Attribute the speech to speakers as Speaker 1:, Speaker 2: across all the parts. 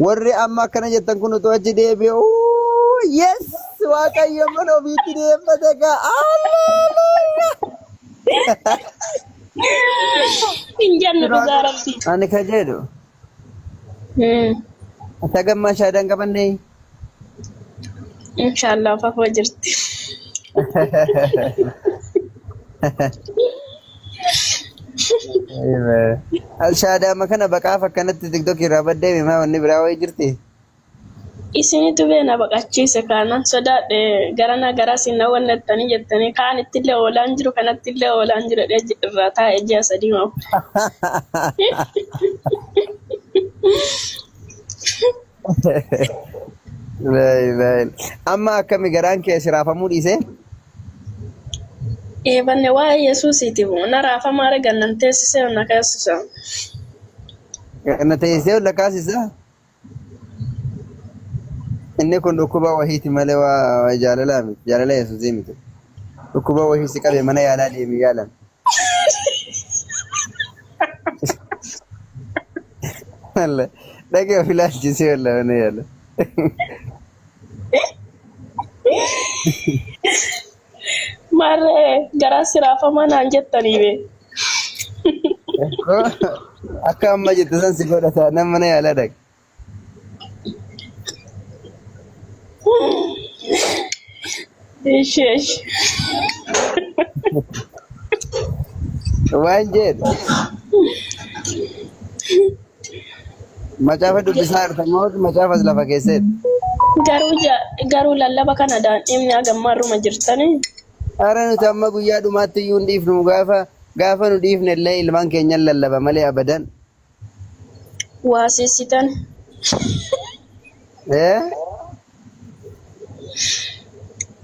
Speaker 1: Warri amma akkana jettan kun utuu achi deebi'e "Uu, yes waaqayyo mana ofiitti deeffate gaa Alleluuyaa.
Speaker 2: Hin jennu dhugaa rabbi.
Speaker 1: Ani ka jedhu ati hagammaa shaadaan qabannee
Speaker 2: Inshaallah fafoo jirti.
Speaker 1: Shaadaama kana baqaaf akkanatti tiktok irraa baddee maa wanni biraa wayii jirti.
Speaker 2: Isinitu beena baqachiise kaanan sodaadhe garana garaa sin hawwannattanii jettanii kaan ittillee oolaan jiru kanattillee oolaan jiru jedhee irraa taa'e ji'a sadii moo.
Speaker 1: Laa ilaaha illa- Amma akkami garaan kee si raafamuu dhiisee?
Speaker 2: Eebanne waa'ee Yesuusiitiif na raafamaa argan nan teessisee na kaasisa.
Speaker 1: Na teessisee ol kaasisa? Inni kun dhukkuba wahiiti malee waa jaalalaa miti. Jaalala Yesuusii miti. Dhukkuba wahii si qabe mana yaalaa deemi yaalan. Walla dhaqee of ilaalchisee walla mana yaala.
Speaker 2: Maarree garaa si raafamaa naan jettanii bee.
Speaker 1: Akka amma jette san si godhata nama mana yaalaa dhaqe.
Speaker 2: Ishi ishi.
Speaker 1: Waan jedhu macaafa dubbisaa jirta moo macaafas lafa keesseet?
Speaker 2: Garuu garuu lallaba kana daa'imni hagammaarruma jirtanii.
Speaker 1: Ara nuti amma guyyaa dhumaatti iyyuu hin dhiifnu gaafa gaafa nu dhiifne illee ilmaan keenyan lallaba malee abadan.
Speaker 2: Waasissitan.
Speaker 1: Eh?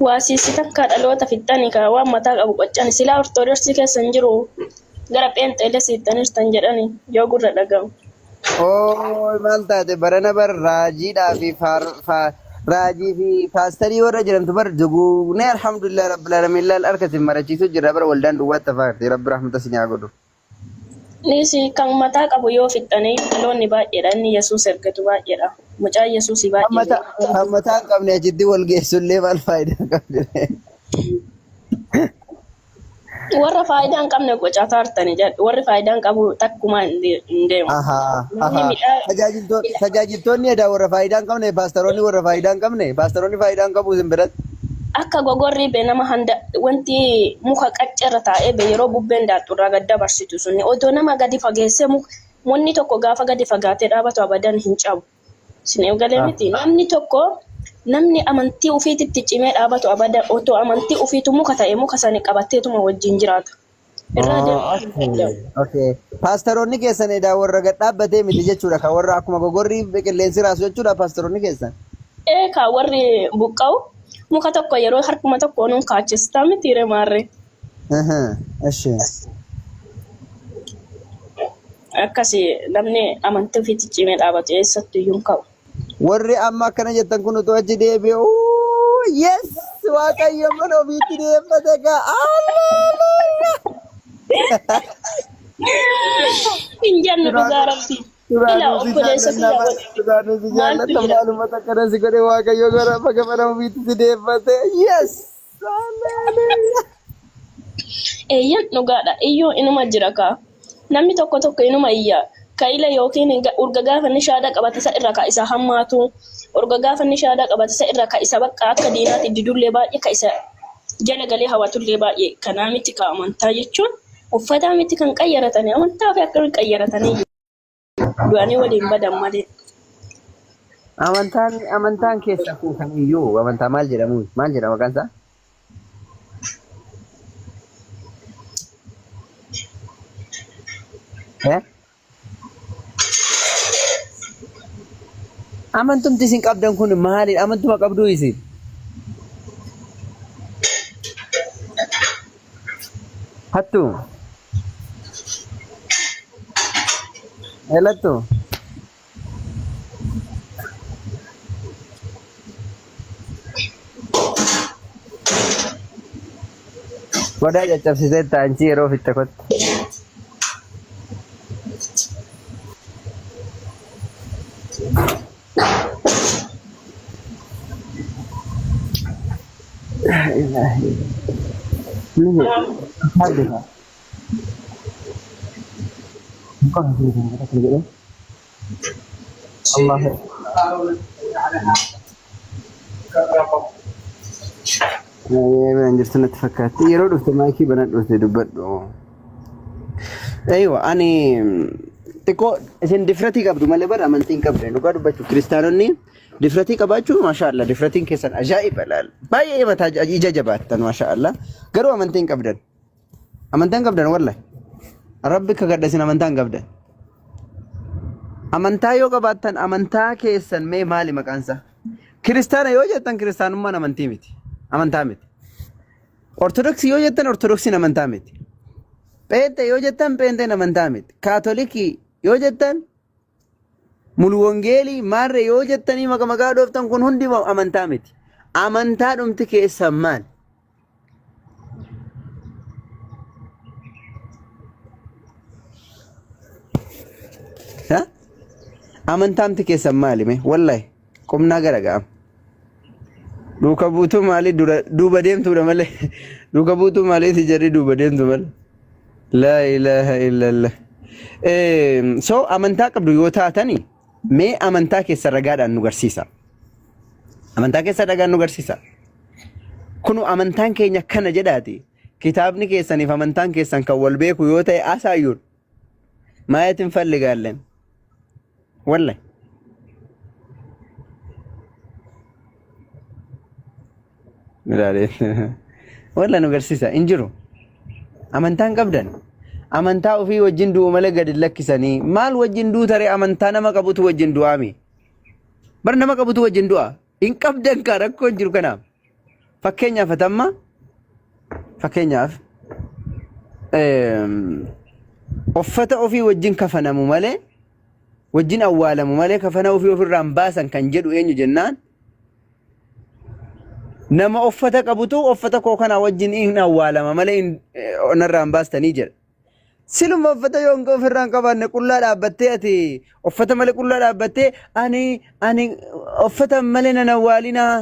Speaker 2: Waasissitan kaa dhaloota fixxani kaa waan mataa qabu qoccani silaa ortodoksii keessa hin jiru gara pheenxeelee siittaniirtan jedhani yoo gurra dhaga'u.
Speaker 1: Oo maal taate barana bar raajiidhaa fi raajii fi paastarii warra jedhamtu bar duguugnee alhamdulillah rabbil alamin laal harka isin marachiisuu jirra bara waldaan duwwaatti hafaarti rabbi rahmata isin haa godhu.
Speaker 2: Dhiisi kan mataa qabu yoo fixxanii dhaloonni baay'eedha inni Yesuus ergatu baay'eedha. Mucaan Yesuusii
Speaker 1: Kan
Speaker 2: baay'ee
Speaker 1: mataa
Speaker 2: jira.
Speaker 1: kan mataa hin qabne achitti wal geessullee maal faayidaa qabdi?
Speaker 2: Warra faayidaa hin qabne qocaataartani jedhu. Warri faayidaa hin qabu takkumaa hin deemu.
Speaker 1: Ahaa,
Speaker 2: Namni
Speaker 1: ahaa.
Speaker 2: midhaa
Speaker 1: Tajaajiltoonni edaa warra faayidaa hin qabne, paastaroonni warra faayidaa hin qabne, paastaroonni faayidaa hin qabu isin biratti.
Speaker 2: Akka gogorrii be nama handa wanti muka qacceerra taa'ee be yeroo bubbeen daattu irraa gad dabarsitu sunni odoo nama gadi fageessee munni tokko gaafa gadi fagaatee dhaabatu abadan hin cabu. Isin eegalee miti namni tokko namni amantii ufiititti cimee dhaabatu abadan otoo amantii ufiitu muka ta'e muka sani qabatteetuma wajjin jiraata. Irraa deemuu hin danda'u.
Speaker 1: Okay. Paastaroonni keessan edaa warra gad dhaabbatee miti jechuudha. Kan warra akkuma gogorrii qilleensi raasu jechuudha paastaroonni keessan.
Speaker 2: Ee kaa warri buqqa'u muka tokko yeroo harkuma tokko nuun kaachistaa miti ree maarree.
Speaker 1: Eshi.
Speaker 2: Akkasi namni amantii ofiitti cimee dhaabatu eessattu iyyuu hin ka'u.
Speaker 1: Warri amma akkana jettan kun utuu achi deebi'e "Uu, yes waaqayyo mana ofiitti deeffate gaa Alleluuyaa.
Speaker 2: Hin jennu dhugaa rabbi. Ilaa
Speaker 1: Duraanuu si
Speaker 2: obboleessa
Speaker 1: jaallanna
Speaker 2: kiyya godhe
Speaker 1: duraanuu si
Speaker 2: maaltu
Speaker 1: jaallanna
Speaker 2: jira?
Speaker 1: maaluma takkana si godhe waaqayyo gara baga mana ofiitti si deeffate yes Alleluuyaa.
Speaker 2: Eeyyan dhugaadha. Iyyuu inuma jira kaa. Namni tokko tokko inuma iyya. Ka ila yookiin urga gaafa inni shaadaa qabate isa irra ka isa hammaatu. Urga gaafa inni shaadaa qabate isa irra ka isa bakka akka diinaatti didullee baay'ee ka isa jala galee hawatullee baay'ee. Kanaa miti ka amantaa jechuun uffataa miti kan qayyaratanii amantaa fi akkamiin qayyaratanii du'anii waliin badan malee.
Speaker 1: Amantaan amantaan keessa kun kamiyyuu amantaa maal jedhamu maal jedhama maqaan isaa? Eh? Amantumti isin qabdan kun maalidha? Amantuma qabduu isin? Hattu. Elattu. Qodaa caccabsitee taanchii yeroo fixxe kottu. ilaaha illallah. Allah. Biraan jirtu natti fakkaatti. Yeroo dhufte maayikii banadhu dhufte dubbadhu. Eeywa ani xiqqoo isin difratii qabdu malee bara amantii hin qabdan dhugaa dubbachuuf kiristaanonni difratii qabaachuu maashaallah difratiin keessan ajaa'iba laal baay'ee mataa ija jabaattan maashaallah garuu amantii hin qabdan amantaa hin qabdan wallahi rabbi kakadha isin amantaa hin qabdan amantaa yoo qabaattan amantaa keessan mee maali maqaan isaa kiristaana yoo jettan kiristaanummaan amantii miti amantaa miti Ortodoksii yoo jettan ortodoksiin amantaa miti. Pheenxee yoo jettan pheenxeen amantaa miti. Kaatolikii yoo jettan mulu wangeelii maarree yoo jettanii maqa maqaa dhooftan kun hundi amantaa miti. Amantaa dhumti keessan maal? Ha? Amantaamti keessan maali mee? Wallahi qubnaa gara ga'am. Duuka buutuu maalii dura duuba deemtuudha malee. Duuka buutuu maaliiti jarri duuba deemtu malee. Laa ilaaha illallah. So amantaa qabdu yoo taatani mee amantaa keessa ragaadhaan nu garsiisa. Amantaa keessa ragaan nu garsiisa. Kunu amantaan keenya kana jedhaati. Kitaabni keessaniif amantaan keessan kan wal beeku yoo ta'e asaayyuun. Maayatiin falli gaalleen. Wallahi. Ilaalee. Walla nu garsiisa. Hin jiru. Amantaa hin qabdan. Amantaa ofii wajjin du'u malee gadi hin lakkisanii. Maal wajjin duutaree amantaa nama qabutu wajjin du'aami. Bar nama qabutu wajjin du'a. Hin qabdan kaa rakkoon jiru kanaaf. Fakkeenyaaf atamma fakkeenyaaf uffata ofii wajjin kafanamu malee wajjin awwaalamu malee kafana ofii ofirraan baasan kan jedhu eenyu jennaan nama uffata qabutu uffata koo kanaa wajjin hin awwaalama malee narraan baastanii jedha. Siluma uffata yoo hin ofirraa hin qabaanne qullaa dhaabbattee ati uffata malee qullaa dhaabbattee ani ani uffata malee nan awwaalinaa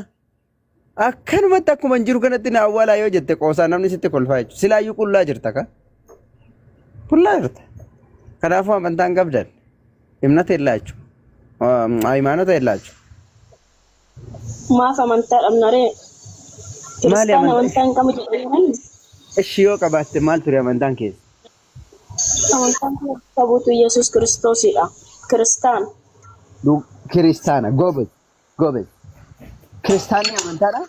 Speaker 1: akkanumatti akkuma hin jiru kanatti na awwaalaa yoo jette qoosaa namni sitti kolfaa jechuudha. Silaayyuu qullaa jirta ka. Qullaa jirta. Kanaafuu amantaa hin qabdan. Imnata illaachu. Hayimaanota illaachu.
Speaker 2: Maaf amantaa dhabna ree?
Speaker 1: Maali
Speaker 2: Kiristaana
Speaker 1: amantaa?
Speaker 2: amantaa hin qabu jedhanii
Speaker 1: Ishi yoo qabaatte maal ture amantaan keessa?
Speaker 2: amantaan kun qabutu Yesuus Kiristoosidha. Kiristaana.
Speaker 1: Kiristaana goobez goobez. Kiristaanni amantaadha?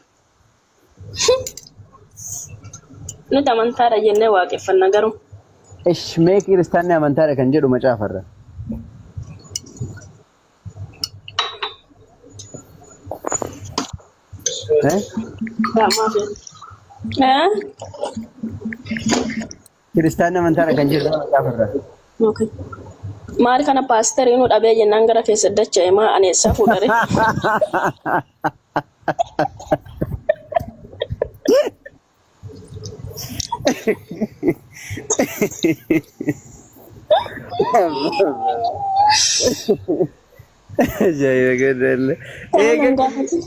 Speaker 2: Nuti amantaadha jennee waaqeffanna garuu.
Speaker 1: Ish mee kiristaanni amantaadha kan jedhu macaafarra. Eh?
Speaker 2: Eh?
Speaker 1: Kiristaanni amantaadha kan jedhu macaafarra.
Speaker 2: Okay. Maal kana paasterii nu dhabee jennaan gara keessa dacha'e maa ani eessaa fuudhare?
Speaker 1: Ajaa'iba gaddalle.
Speaker 2: Kana
Speaker 1: Eega
Speaker 2: nan gaafate.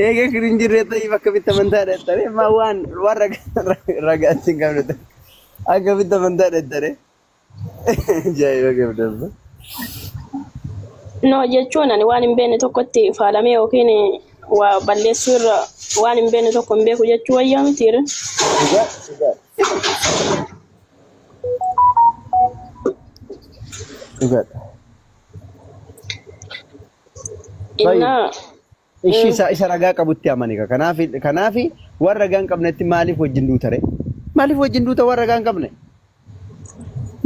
Speaker 1: eega kun hin jirre ta'ii bakka bitti amantaa dheettare maa waan waan ragaatti hin qabne ta'e akka bitti amantaa dheettare. Ajaa'iba gaddalle.
Speaker 2: No jechuun ani waan hin beekne tokkotti faalamee yookiin waa balleessuu irra waan hin beekne tokko hin beeku jechuu wayyaa mitiire.
Speaker 1: Dhugaa dhugaa dhugaadha. Baay'ee.
Speaker 2: Innaa
Speaker 1: Ishii isa ragaa qabutti amani ka. Kanaaf kanaaf warra ragaa hin qabnetti maaliif wajjin duuta ree? Maaliif wajjin duuta warra ragaa hin qabne?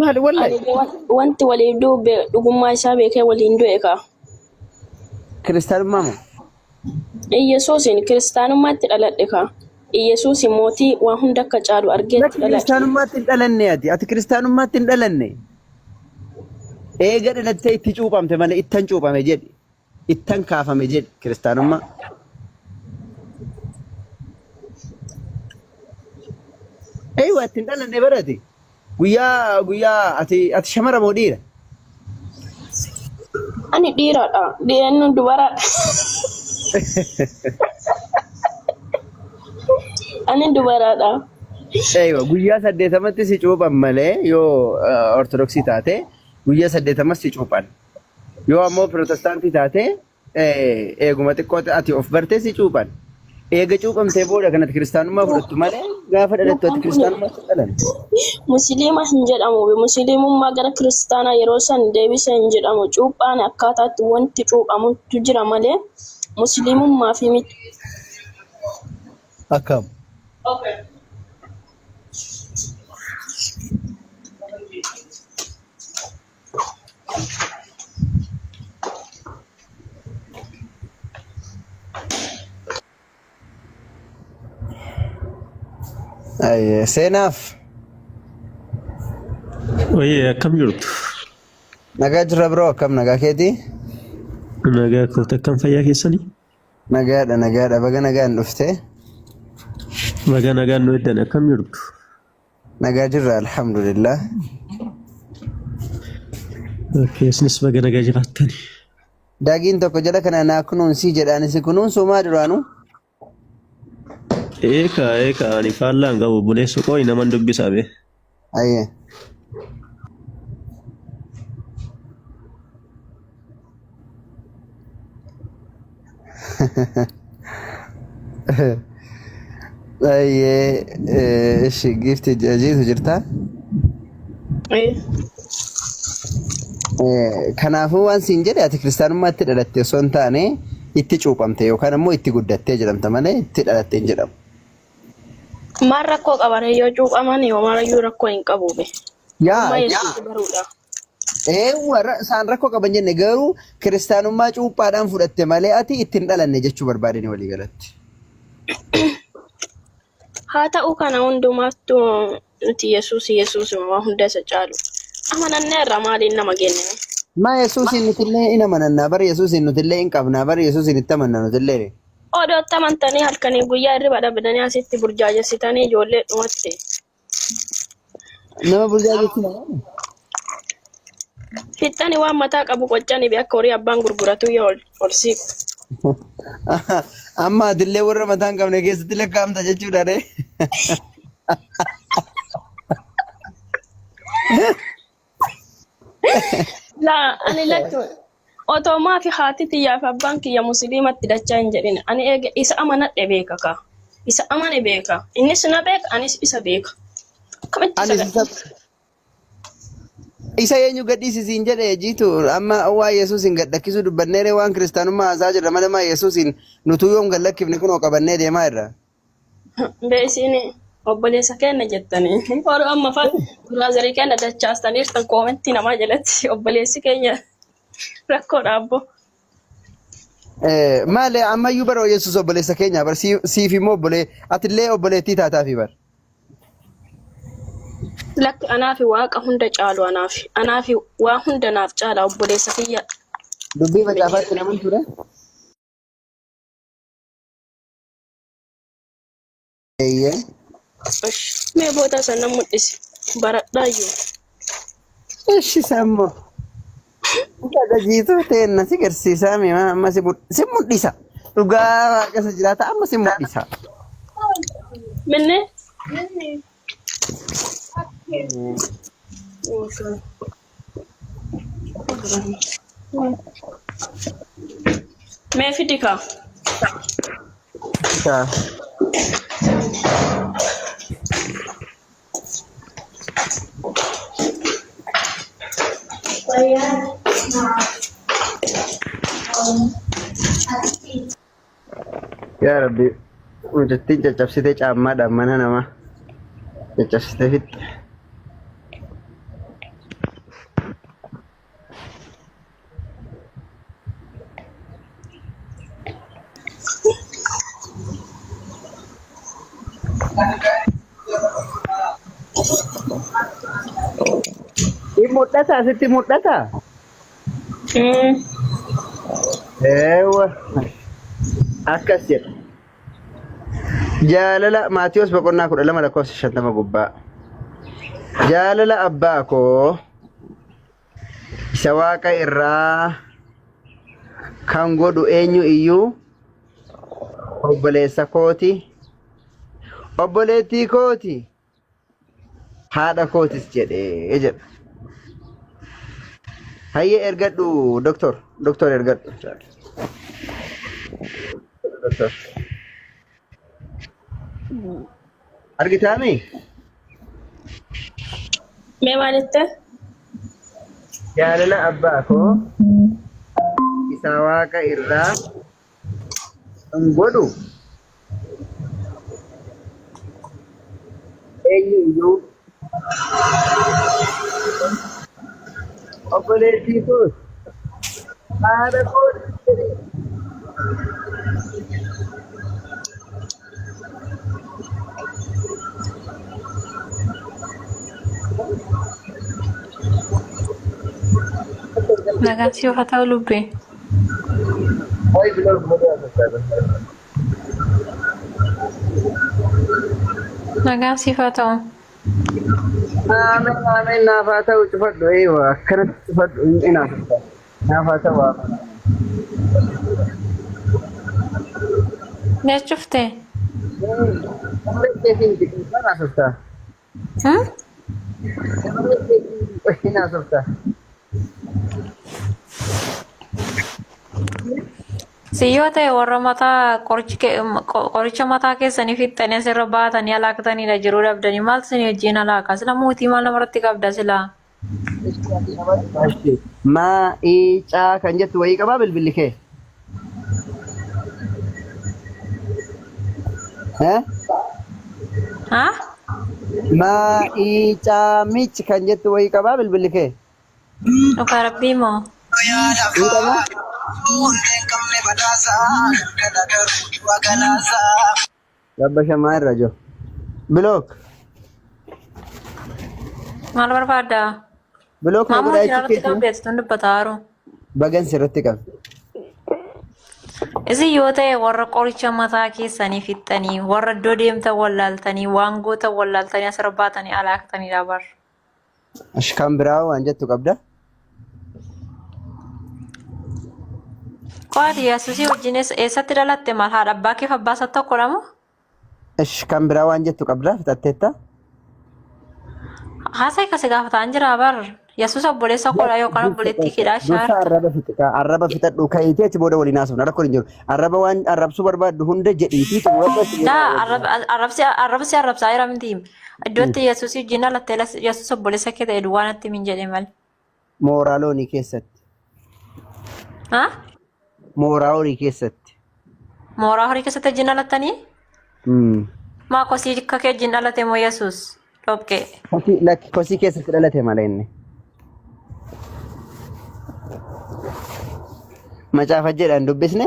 Speaker 1: Maali wallahi?
Speaker 2: Ani wanti waliif du'u dhugummaa isaa beekee waliin du'e kaa.
Speaker 1: Kiristaanummaa moo?
Speaker 2: Iyyasuusin kiristaanummaatti dhaladhe kaa. Iyyasuusin mootii waa hunda akka caalu argeetti
Speaker 1: Lakki
Speaker 2: dhaladhe.
Speaker 1: kiristaanummaatti hin dhalanne ati. Ati kiristaanummaatti hin dhalanne. Eega dhalattee itti cuuphamte malee ittan cuuphame jedhi. Ittan kaafame jedhi kiristaanummaa. Eeywa itti hin dhalanne barate. Guyyaa guyyaa ati ati shamara moo dhiira?
Speaker 2: Ani dhiiradha. Dhi'eennu dubaradha. Ani dubaraadha.
Speaker 1: Eeywa guyyaa saddeetamatti si cuuphan malee yoo ortodoksii taate guyyaa saddeetamas si cuuphan. Yoo ammoo pirootestaantii taate eeguma xiqqoo ati of bartee si cuuphan. Eega cuuphamtee booda kanatti kiristaanummaa fudhattu malee gaafa dhalattu ati
Speaker 2: Cuuphaan kun
Speaker 1: kiristaanummaatti hin dhalanne.
Speaker 2: Musliima hin jedhamu. Musliimummaa gara kiristaanaa yeroo san deebise hin jedhamu. Cuuphaan akkaataatti wanti cuuphamutu jira malee musliimummaa fi miti.
Speaker 1: Akkam. Ayyee, Seenaaf
Speaker 3: Wayye akkam jirtu?
Speaker 1: nagaa jirra biroo akkam nagaa keetii?
Speaker 3: Nagaa koota akkam fayyaa keessanii?
Speaker 1: Nagaadha nagaadha baga nagaan dhufte.
Speaker 3: Baga nagaan nu eddan akkam jirtu?
Speaker 1: Nagaa jirra alhamdulillah.
Speaker 3: Okay, isinis baga nagaa jiraattani.
Speaker 1: Daagiin tokko jala kana naa kunuunsii jedhaan si kunuunsuu maa duraanuu?
Speaker 3: Eeka eeka ani faallaan qabu obboleessa qooyi naman dubbisaa bee.
Speaker 1: Ayyee. Ayyee ishi giifti jiitu jirtaa? Kanaafuu waan siin jedhe ati kiristaanummaatti dhalatte osoo hin taane itti cuuphamte yookaan immoo itti guddattee jedhamta malee itti dhalatte hin jedhamu.
Speaker 2: Maal rakkoo qaban yoo cuuphaman homaarayyuu rakkoo hin qabu be.
Speaker 1: Yaa
Speaker 2: Dhimma Yesuus baruudha.
Speaker 1: Eewwa isaan rakkoo qaban jenne garuu kiristaanummaa cuuphaadhaan fudhatte malee ati itti hin dhalanne jechuu barbaadani walii galatti.
Speaker 2: Haa ta'u kana hundumaattuu nuti Yesuus Yesuusuma waan hunda isa caalu. Amananneerra maaliin nama kennine?
Speaker 1: Maa Yesuusiin nutillee in amanannaa bara Yesuusiin nutillee in qabnaa bara Yesuusiin itti amanna nutillee.
Speaker 2: Odoo itti amantanii halkanii guyyaa hirriba dhabdanii asitti burjaajessitanii ijoollee dhumatti.
Speaker 1: Nama burjaajessi nama.
Speaker 2: Fixxani waan mataa qabu qoccanii be akka horii abbaan gurguratu yoo ol siiqu.
Speaker 1: Amma atillee warra mataa hin qabne keessatti lakkaa'amta jechuudha ree.
Speaker 2: Laa ani lakki otoo maafi haati tiyyaa fi abbaan kiyya musliimatti dachaa hin jedhin ani eega isa amanadhe beeka kaa. Isa amane beeka. Innis na beeka anis isa beeka. Akkamitti isa
Speaker 1: Anis isa
Speaker 2: gadhiisa?
Speaker 1: Isa eenyu gadhiisi siin jedhe jiitu amma waa Yesuusin gad lakkisuu dubbanneeree waan kiristaanummaa haasaa jirra malee maa Yesuusin nutuu yoom gad lakkifne kunoo qabannee deemaa jirra.
Speaker 2: Be isiin obboleessa keenya jettanii. Warra amma fa'aa biraazarii keenya dachaastaniirtan koomentii namaa jalatti obboleessi keenya rakkoodha abbo.
Speaker 1: Maali ammayyuu bara Yesuus obboleessa keenya bar siif immoo obbolee atillee obboleettii taataafi bar.
Speaker 2: Lakki anaafi waaqa hunda caalu anaafi. Anaafi waa hunda naaf caala obboleessa kiyya
Speaker 1: Dubbii
Speaker 2: miti.
Speaker 1: macaafaatti naman ture. Eeyyee.
Speaker 2: Ish, Mee booda sana mul'isi. Baradhaayyuu.
Speaker 1: Ishi sammoo. Gajiituu teenna si garsiisaa mi amma si mul'isa. Dhugaa waaqa isa jiraata amma si mul'isa.
Speaker 2: Minne? Mee fidi kaa.
Speaker 1: Kaa. Yaa Rabbi mucattiin caccabsitee caammaadhaan mana namaa caccabsitee fixxe. In mul'ata asitti mul'ata. Eewwa akkas jedha. Jaalala Maatiyos boqonnaa 12 lakkoofsa 50 gubbaa. Jaalala abbaa koo isa waaqa irraa kan godhu eenyu iyyuu obboleessa kooti, Obboleettii kooti haadha kootis jedhee jedha. Hayyee ergadhu doktor doktor ergadhu. Doktor. Argitaami?
Speaker 2: Mee maal jette?
Speaker 1: Jaalala abbaa koo isa waaqa irraa kan godhu eenyu iyyuu obboleettii koos haadha koos jedhe.
Speaker 4: Nagaan siif haa ta'u lubbee.
Speaker 1: Wayi biloo godhee haasoftaa.
Speaker 4: Nagaan siif haa ta'u.
Speaker 1: Ameen ameen naaf haa ta'u cufadhu eewa akkanatti cufadhu hin haasofta. Naaf haa ta'u ameen.
Speaker 4: Mee cufte?
Speaker 1: Shamarree keetiin miti kan haasofta.
Speaker 4: Hmm?
Speaker 1: Shamarree keetiin hin haasofta.
Speaker 4: Si yoo ta'e warra mataa qorichi ke- qoricha mataa keessanii fixxanii asirra baatanii alaaqtanidha jiruu dhabdanii maal isin wajjin alaaqa sila mootii maal namarratti qabda sila.
Speaker 1: Maa ii caa kan jettu wayii qabaa bilbilli kee? Eh?
Speaker 4: Ha?
Speaker 1: Maa ii caa miich kan jettu wayii qabaa bilbilli kee?
Speaker 4: Dhugaa rabbii moo?
Speaker 1: Hin qabaa? Rabba shamaa irra jiru. Bilook.
Speaker 4: Maal barbaadda?
Speaker 1: Bilook na
Speaker 4: Maammoo
Speaker 1: godhaa
Speaker 4: jira
Speaker 1: jechuun
Speaker 4: irratti
Speaker 1: keessa.
Speaker 4: qabdeetu tun dubbata haaruu.
Speaker 1: Bagan sirratti qabe.
Speaker 4: Isin yoo ta'e warra qoricha mataa keessanii fixxanii, warra iddoo deemtan wallaaltanii, waan gootan wallaaltanii asirra baatanii alaaktanidha bar.
Speaker 1: Ash kan biraa waan jettu qabda.
Speaker 4: Qo'ati Yesuusii wajjin eessatti dhalatte maal haadha abbaa keef abbaa isaa tokko lamu?
Speaker 1: Ish kan biraa waan jettu qabda fixatteetta.
Speaker 4: Haasa'e kasi gaafataan jira bar. Yesuus obboleessa koodha yookaan obboleettii keedha
Speaker 1: Dursa
Speaker 4: shaarta.
Speaker 1: arraba fixi arraba fixadhu ka'iitee achi booda waliin haasofna rakkoon hin jiru. Arraba waan arrabsuu barbaaddu hunda jedhiitii xumuradhu achi booda
Speaker 4: Daa
Speaker 1: waliin
Speaker 4: arrabsi arrabsi arrabsaa jira miti. Iddootti Yesuusii wajjin dhalatte Yesuus obboleessa kee ta'e duwwaa natti min jedhe malee.
Speaker 1: Mooraa loonii keessatti.
Speaker 4: Ha?
Speaker 1: Mooraa horii keessatti.
Speaker 4: Mooraa horii keessatti wajjin dhalattanii?
Speaker 1: Mm.
Speaker 4: Maa kosii akka kee wajjin dhalate moo Yesuus? Dhoqqee.
Speaker 1: Kosii lakki kosii keessatti dhalate malee inni. Macaafa jedhan dubbisne?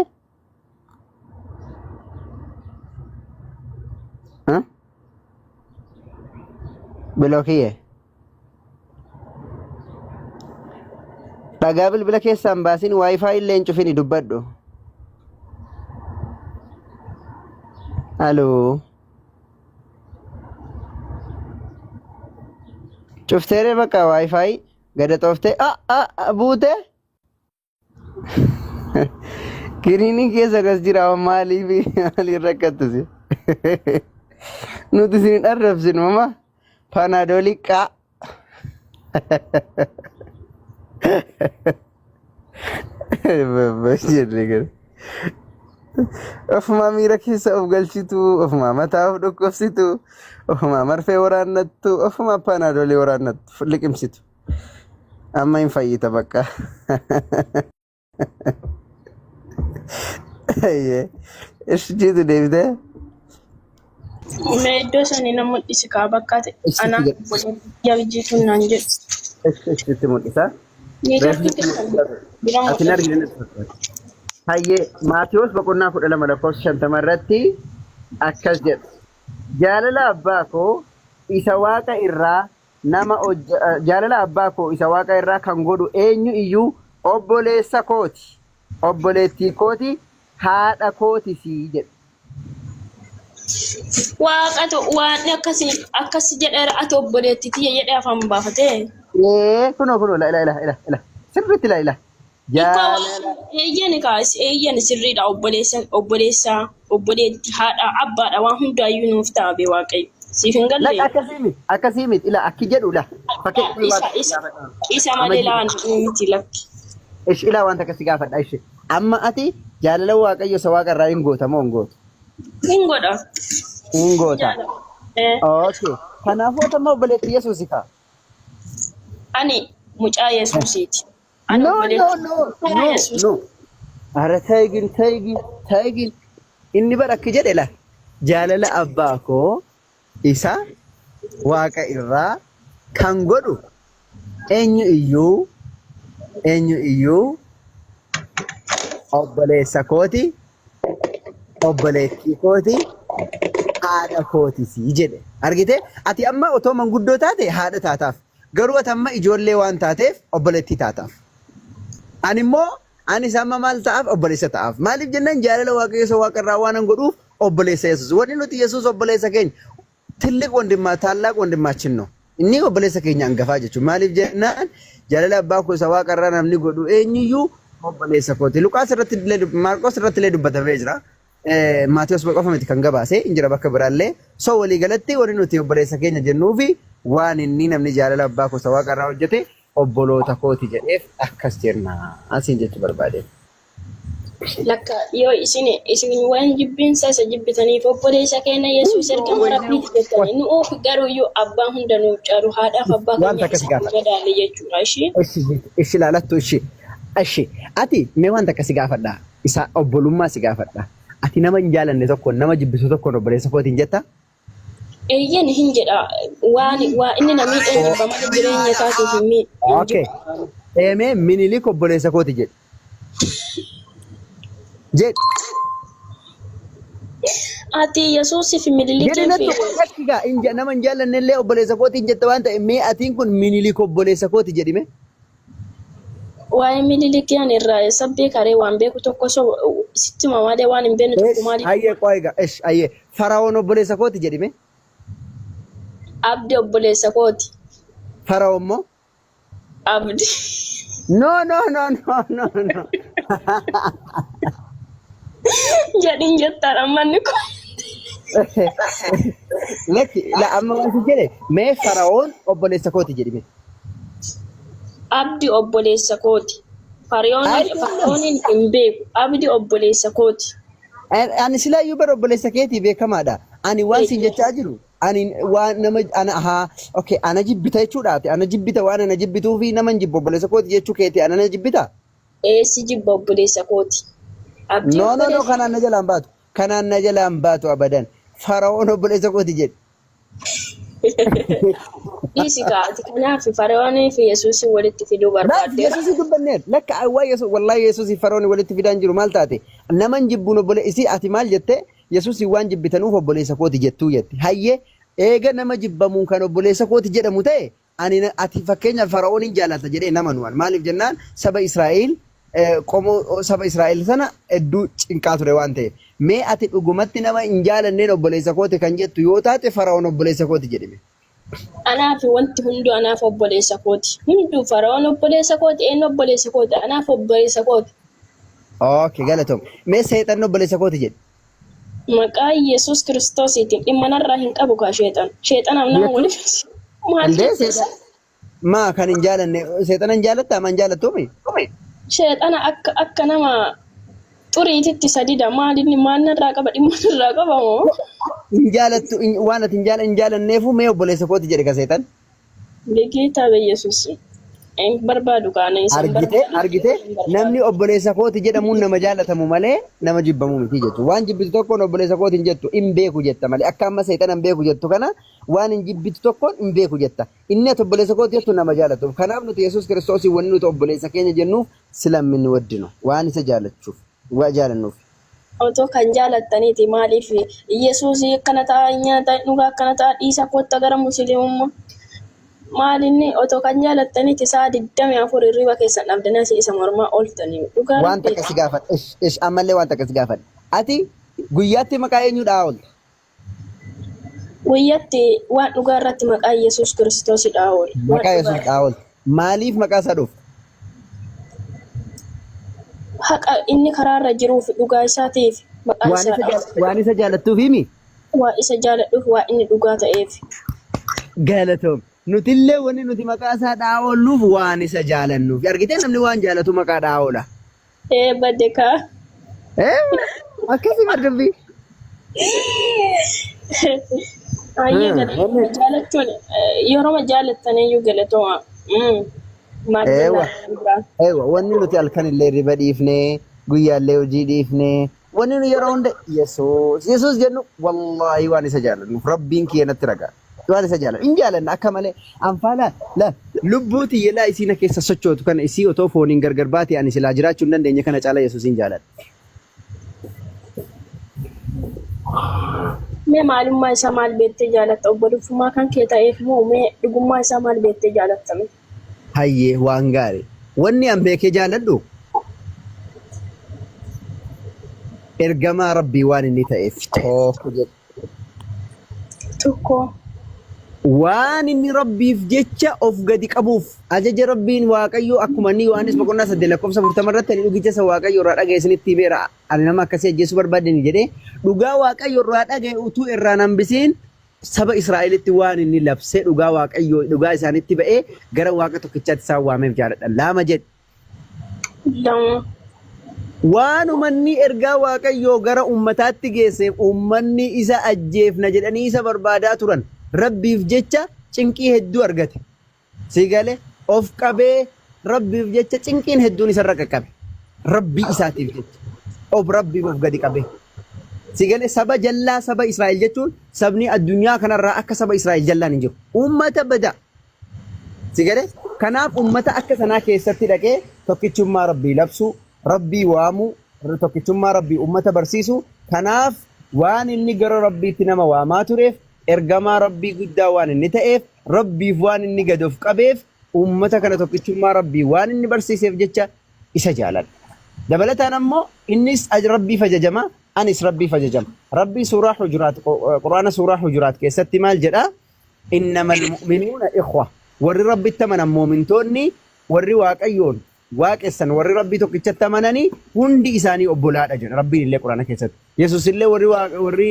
Speaker 1: Ha? Bilookiyyee. Dhagaa bilbila keessaan baasin wifi illee hin cufini dubbadhu. Aloo. Cufteeree bakka wifi gada xooftee a a a buute. Kiniiniin keessa kas jira maaliif maaliin rakkattu si? Nuti isin hin arrabsinu mama. Paanadoolii qaa. Jenne gara. Ofumaa miira keessa of galchitu, ofumaa mataa of dhukkubsitu, ofumaa marfee waraannattu, ofumaa paanadoolii waraannattu liqimsitu. Amma hin fayyita bakka. Ayyee. Ishi jiitu deebitee?
Speaker 2: Mee iddoo sanii na mul'isi kaa bakka ati
Speaker 1: Ishi
Speaker 2: anaa
Speaker 1: jedhu.
Speaker 2: obboleettii jabjiituun naan jedhu.
Speaker 1: Ishi itti mul'isa.
Speaker 2: Neetworkii
Speaker 1: Reefni
Speaker 2: keessan bira
Speaker 1: ati hin
Speaker 2: mul'atu.
Speaker 1: argine natti fakkaata. Hayyee Maatiyoos boqonnaa 12 lakkoofsa 50 irratti akkas jedha. Jaalala abbaa koo isa waaqa irraa nama hojje- jaalala abbaa koo isa waaqa irraa kan godhu eenyu iyyuu obboleessa kooti, obboleettii kooti, haadha kootisi jedhe.
Speaker 2: Waaqatu waan akkasii akkasi jedheera ati obboleettii tiyya jedhee afaan baafatee.
Speaker 1: Ee kunoo kunoo ila ila ila ila ila sirriitti ila ila.
Speaker 2: Hiikoo
Speaker 1: Jaalala.
Speaker 2: Eeyyani kaas eeyyani sirriidha obboleessa obboleessa obboleetti haadha abbaadha waan hundaayyuu nuuf ta'a bee Waaqayyo. Siif hin
Speaker 1: Lakka
Speaker 2: gallee?
Speaker 1: akkasii miti akkasii miti ila akki jedhu la fakkeenya
Speaker 2: Isa
Speaker 1: waan
Speaker 2: isa
Speaker 1: gaafadha.
Speaker 2: isa
Speaker 1: Amma
Speaker 2: malee
Speaker 1: jiru.
Speaker 2: laan miti lakki.
Speaker 1: Ishi ilaa waan takka si gaafadha ishi. Amma ati jaalala Waaqayyo isa waaqa irraa hin goota moo hin gootu?
Speaker 2: Hin godha.
Speaker 1: Hin goota.
Speaker 2: Jaalala. Eh,
Speaker 1: Okay. Kanaafuu ati amma obboleetti Yesuusi kaa.
Speaker 2: Ani mucaa Yesuusiiti. Ani
Speaker 1: No, no,
Speaker 2: obboleetti
Speaker 1: no,
Speaker 2: mucaa
Speaker 1: no,
Speaker 2: Yesuus.
Speaker 1: no. Ara taygin, taygin, taygin. Inni bara akki jedhe la. Jaalala abbaa koo isa waaqa irraa kan godhu eenyu iyyuu eenyu iyyuu obboleessa kooti, obboleettii kooti, haadha kootisi jedhe. Argite? Ati amma otoo manguddoo taate haadha taataaf. Garuu ati amma ijoollee waan taateef obboleettii taataaf. Ani immoo anis amma maal ta'aaf obboleessa ta'aaf. Maaliif jennaan jaalala Waaqayyo isa waaqa irraa waan an godhuuf obboleessa Yesuus. Wanni nuti Yesuus obboleessa keenya ትልቅ ወንድማ ታላቅ ወንድማችን ነው። Inni obboleessa keenya hangafaa jechuudha. Maaliif jennaan jaalala abbaa koo isa waaqa irraa namni godhu eenyuyyuu obboleessa kooti. Luqaas irratti illee Maarqos irratti illee dubbatamee jira. Maatiyos qofa miti kan gabaase hin jira bakka biraallee. So walii galatti wanni nuti obboleessa keenya jennuufi waan inni namni jaalala abbaa koo isa waaqa irraa hojjete obboloota kooti jedheef akkas jenna. Asiin jechuu barbaade.
Speaker 2: Lakka yoo isin isin waan jibbiinsa isa jibbitaniif obboleessa keenya Yesuus ergama Rabbiiti jettanii nuuf garuu iyyuu abbaan hunda nuuf caalu haadhaaf abbaa
Speaker 1: Waan
Speaker 2: keenya
Speaker 1: takka si
Speaker 2: isa nu
Speaker 1: gaafadha.
Speaker 2: madaale jechuudha ishii.
Speaker 1: Ishi ishi laalattu ishi. Ishi ati mee waan takka si gaafadha. Isa obbolummaa si gaafadha. Ati nama hin jaalanne tokkoon nama jibbisu tokkoon obboleessa kootiin jetta?
Speaker 2: Eeyyan hin jedha waan waa inni na miidhee jibba malee jireenya isaatiif hin miidhu hin
Speaker 1: Okay.
Speaker 2: jibbu.
Speaker 1: Eemee Minilik obboleessa kooti jedhi. Jedhi.
Speaker 2: Ati Yesuusii fi
Speaker 1: Jedhi
Speaker 2: Minilikii
Speaker 1: nattu
Speaker 2: fi
Speaker 1: lakki gaa hin nama hin jaalanne illee obboleessa kooti hin jetta waan ta'e mee atiin kun Minilik obboleessa kooti jedhi mee.
Speaker 2: Waa'ee Minilikii ani irraa eessa beekaree waan beeku tokko osoo sitti hima malee waan hin beekne tokko
Speaker 1: Esh
Speaker 2: maaliif
Speaker 1: hayyee qo'aa egaa esh hayyee Fara'oon obboleessa kooti jedhi mee.
Speaker 2: Abdi obboleessa kooti.
Speaker 1: Fara'oon immoo
Speaker 2: Abdi.
Speaker 1: No, no, no, no, no, no.
Speaker 2: Jedhin jettaan amma inni kun.
Speaker 1: Lakki la amma waan si jedhe mee Fara'oon obboleessa kooti jedhi mee.
Speaker 2: Abdi obboleessa kooti. Fara'ooniin
Speaker 1: Ayidallam.
Speaker 2: Fara'ooniin hin beeku. Abdi obboleessa kooti.
Speaker 1: Ani silaayyuu bara obboleessa keetii beekamaadha. Ani waan siin jechaa jiru ani waan nama ana haa okay ana jibbita jechuudhaati. Ana jibbita waan ana jibbituu fi nama hin jibbu obboleessa kooti jechuu keetii ana na jibbita.
Speaker 2: Eessi jibba obboleessa kooti. Abdii
Speaker 1: No no no
Speaker 2: obboleessa
Speaker 1: kanaan na jalaan baatu. Kanaan na jalaan baatu abadan. Fara'oon obboleessa kooti jedhe.
Speaker 2: Dhiisi kaati. Kanaaf Fara'oonii fi Yesuusin walitti fiduu
Speaker 1: Naaf
Speaker 2: barbaaddeera.
Speaker 1: Yesuusii dubbanneer. Lakka waa Yesuus wallahi Yesuusii Fara'oon walitti fidaan jiru maal taate? Nama hin jibbuun obbole isii ati maal jette? Yesuusii waan jibbitanuuf obboleessa kooti jettuu jette. Hayyee eega nama jibbamuun kan obboleessa kooti jedhamu ta'e ani ati fakkeenya Fara'oon hin jaalata jedhee nama nuwan. Maaliif jennaan saba Israa'el qomoo saba Israa'el sana hedduu cinqaa ture waan ta'eef. Mee ati dhugumatti nama hin jaalanneen obboleessa kooti kan jettu yoo taate Fara'oon obboleessa kooti jedhime.
Speaker 2: Anaaf wanti hunduu anaaf obboleessa kooti. Hunduu Fara'oon obboleessa kooti, eenyu obboleessa kooti, anaaf obboleessa kooti.
Speaker 1: Okay, galatoom. Mee seexanni obboleessa kooti jedhi.
Speaker 2: Maqaa Yesuus Kiristoosiitiin dhimma narraa hin qabu kaa sheexan. Sheexanaaf nama
Speaker 1: Jechuun
Speaker 2: waliif maal
Speaker 1: Indee
Speaker 2: jechuudha?
Speaker 1: seexan maa kan hin jaalanne seexana hin jaalattaa maa hin jaalattuumi?
Speaker 2: Sheexana akka akka nama xuriititti sadida maal inni maal narraa qaba dhimma narraa qaba moo?
Speaker 1: Hin jaalattu waan ati hin jaalanneefu mee obboleessa kooti jedhe ka seexan.
Speaker 2: Begeetaa Yesuus hin barbaadu kaana isa hin
Speaker 1: Argite
Speaker 2: barbaadu
Speaker 1: argite
Speaker 2: hin barbaadu.
Speaker 1: Namni obboleessa kooti jedhamuun nama jaalatamu malee nama jibbamu miti jechuudha. Waan jibbitu tokkoon obboleessa kooti hin jettu hin beeku jetta malee akka amma seexana hin beeku jettu kana waan hin jibbitu tokkoon hin beeku jetta. Inni ati obboleessa kooti jettu nama jaalatuuf. Kanaaf nuti Yesuus Kiristoosii wanni nuti obboleessa keenya jennuuf silammin waddinu waan isa jaalachuuf waa jaalannuuf.
Speaker 2: Otoo kan jaalattaniiti maaliif Yesuus akkana ta'a nyaata dhugaa akkana ta'a dhiisa kootta gara musliimummaa. Maal inni otoo kan jaalattaniiti sa'a 24 hirriba keessan dhabdanii asii isa mormaa ooltanii dhugaa
Speaker 1: Waan takka
Speaker 2: rabbiiti.
Speaker 1: si gaafadha. Ish ish ammallee waan takka si gaafadha. Ati guyyaatti maqaa eenyu dha'aa oolta?
Speaker 2: Guyyatti waan dhugaa irratti maqaa Yesuus Kiristoosidha oolu. Waan
Speaker 1: Maqaa Yesuus
Speaker 2: dhugaa
Speaker 1: dha'aa oolta. Maaliif maqaa isaa dhoofta?
Speaker 2: Haqa inni karaarra jiruuf dhugaa isaatiif maqaa
Speaker 1: Waan
Speaker 2: isaa
Speaker 1: isa
Speaker 2: dha'a.
Speaker 1: waan isa jaalattuuf himi.
Speaker 2: Waa isa jaaladhuuf waa inni dhugaa ta'eef.
Speaker 1: Galatoom. Nutillee wanni nuti maqaa isaa dha'aa oolluuf waan isa jaalannuuf. Argitee namni waan jaalatu maqaa dha'aa oola.
Speaker 2: Ee badde kaa.
Speaker 1: Eh, akkasii bar dubbii.
Speaker 2: Baay'ee galatooma. Jaalachuun yeroo jaalattaniyyuu galatooma. Maal
Speaker 1: Eewa.
Speaker 2: jennaan biraa.
Speaker 1: Eewa, wanni nuti halkan illee riba dhiifnee, guyyaallee hojii dhiifnee, wanni nu yeroo hunda Yesuus, Yesuus jennu wallaahi waan isa jaalannuuf Rabbiin kiyya natti ragaa. Waan isa jaalannu. Hin jaalanna akka malee anfaalaa la lubbuu tiyya laa isii na keessa sochootu kana isii otoo fooniin gargar baate ani silaa jiraachuu hin dandeenye kana caalaa Yesuusin jaaladha.
Speaker 2: Mee maalummaa isaa maal beektee jaalatta? Obbolummaa kan kee ta'eef moo mee dhugummaa isaa maal beektee jaalatta? Mee?
Speaker 1: Hayyee waan gaarii. Wanni an beekee jaaladhu ergamaa Rabbii waan inni ta'eef tokko jedhu.
Speaker 2: Tokko.
Speaker 1: Waan inni Rabbiif jecha of gadi qabuuf ajaja Rabbiin Waaqayyoo akkuma inni Yohaannis boqonnaa 8 lakkoofsa 40 irratti ani dhugicha isa Waaqayyo irraa dhaga'e isinitti himeera ani nama akkasii ajjeesuu barbaadeni jedhee dhugaa Waaqayyo irraa dhaga'e utuu irraa hin hambisiin saba Israa'elitti waan inni labsee dhugaa Waaqayyoo dhugaa isaanitti ba'ee gara Waaqa tokkichaatti isaan waameef jaaladha. Lama jedhe.
Speaker 2: Lama.
Speaker 1: Waanuma inni ergaa Waaqayyoo gara ummataatti geesseef ummanni isa ajjeefna jedhanii isa barbaadaa turan. Rabbiif jecha cinqii hedduu argate. Sii gale? Of qabee Rabbiif jecha cinqiin hedduun isarra qaqqabe. Rabbii isaatiif jecha. Of Rabbiif of gadi qabee. Si gale saba jallaa saba Israa'el jechuun sabni addunyaa kanarraa akka saba Israa'el jallaan hin jiru. Ummata badaa. Si gale? Kanaaf ummata akka sanaa keessatti dhaqee tokkichummaa Rabbii labsuu, Rabbii waamuu, tokkichummaa Rabbii ummata barsiisuu. Kanaaf waan inni gara Rabbiitti nama waamaa tureef, ergamaa Rabbii guddaa waan inni ta'eef, Rabbiif waan inni gad of qabeef, ummata kana tokkichummaa Rabbii waan inni barsiiseef jecha isa jaaladha. Dabalataan ammoo innis Rabbiif ajajama, anis Rabbiif ajajama. Rabbii suuraa Hujuraat, Qur'aana suuraa Hujuraat keessatti maal jedha? Innamal mu'minuuna ikhwa. Warri Rabbitti amanan mu'mintoonni, warri Waaqayyoon waaqessan, warri Rabbii tokkichatti amananii hundi isaanii obbolaadha jedha Rabbiin illee Qur'aana keessatti. Yesuus illee warri warri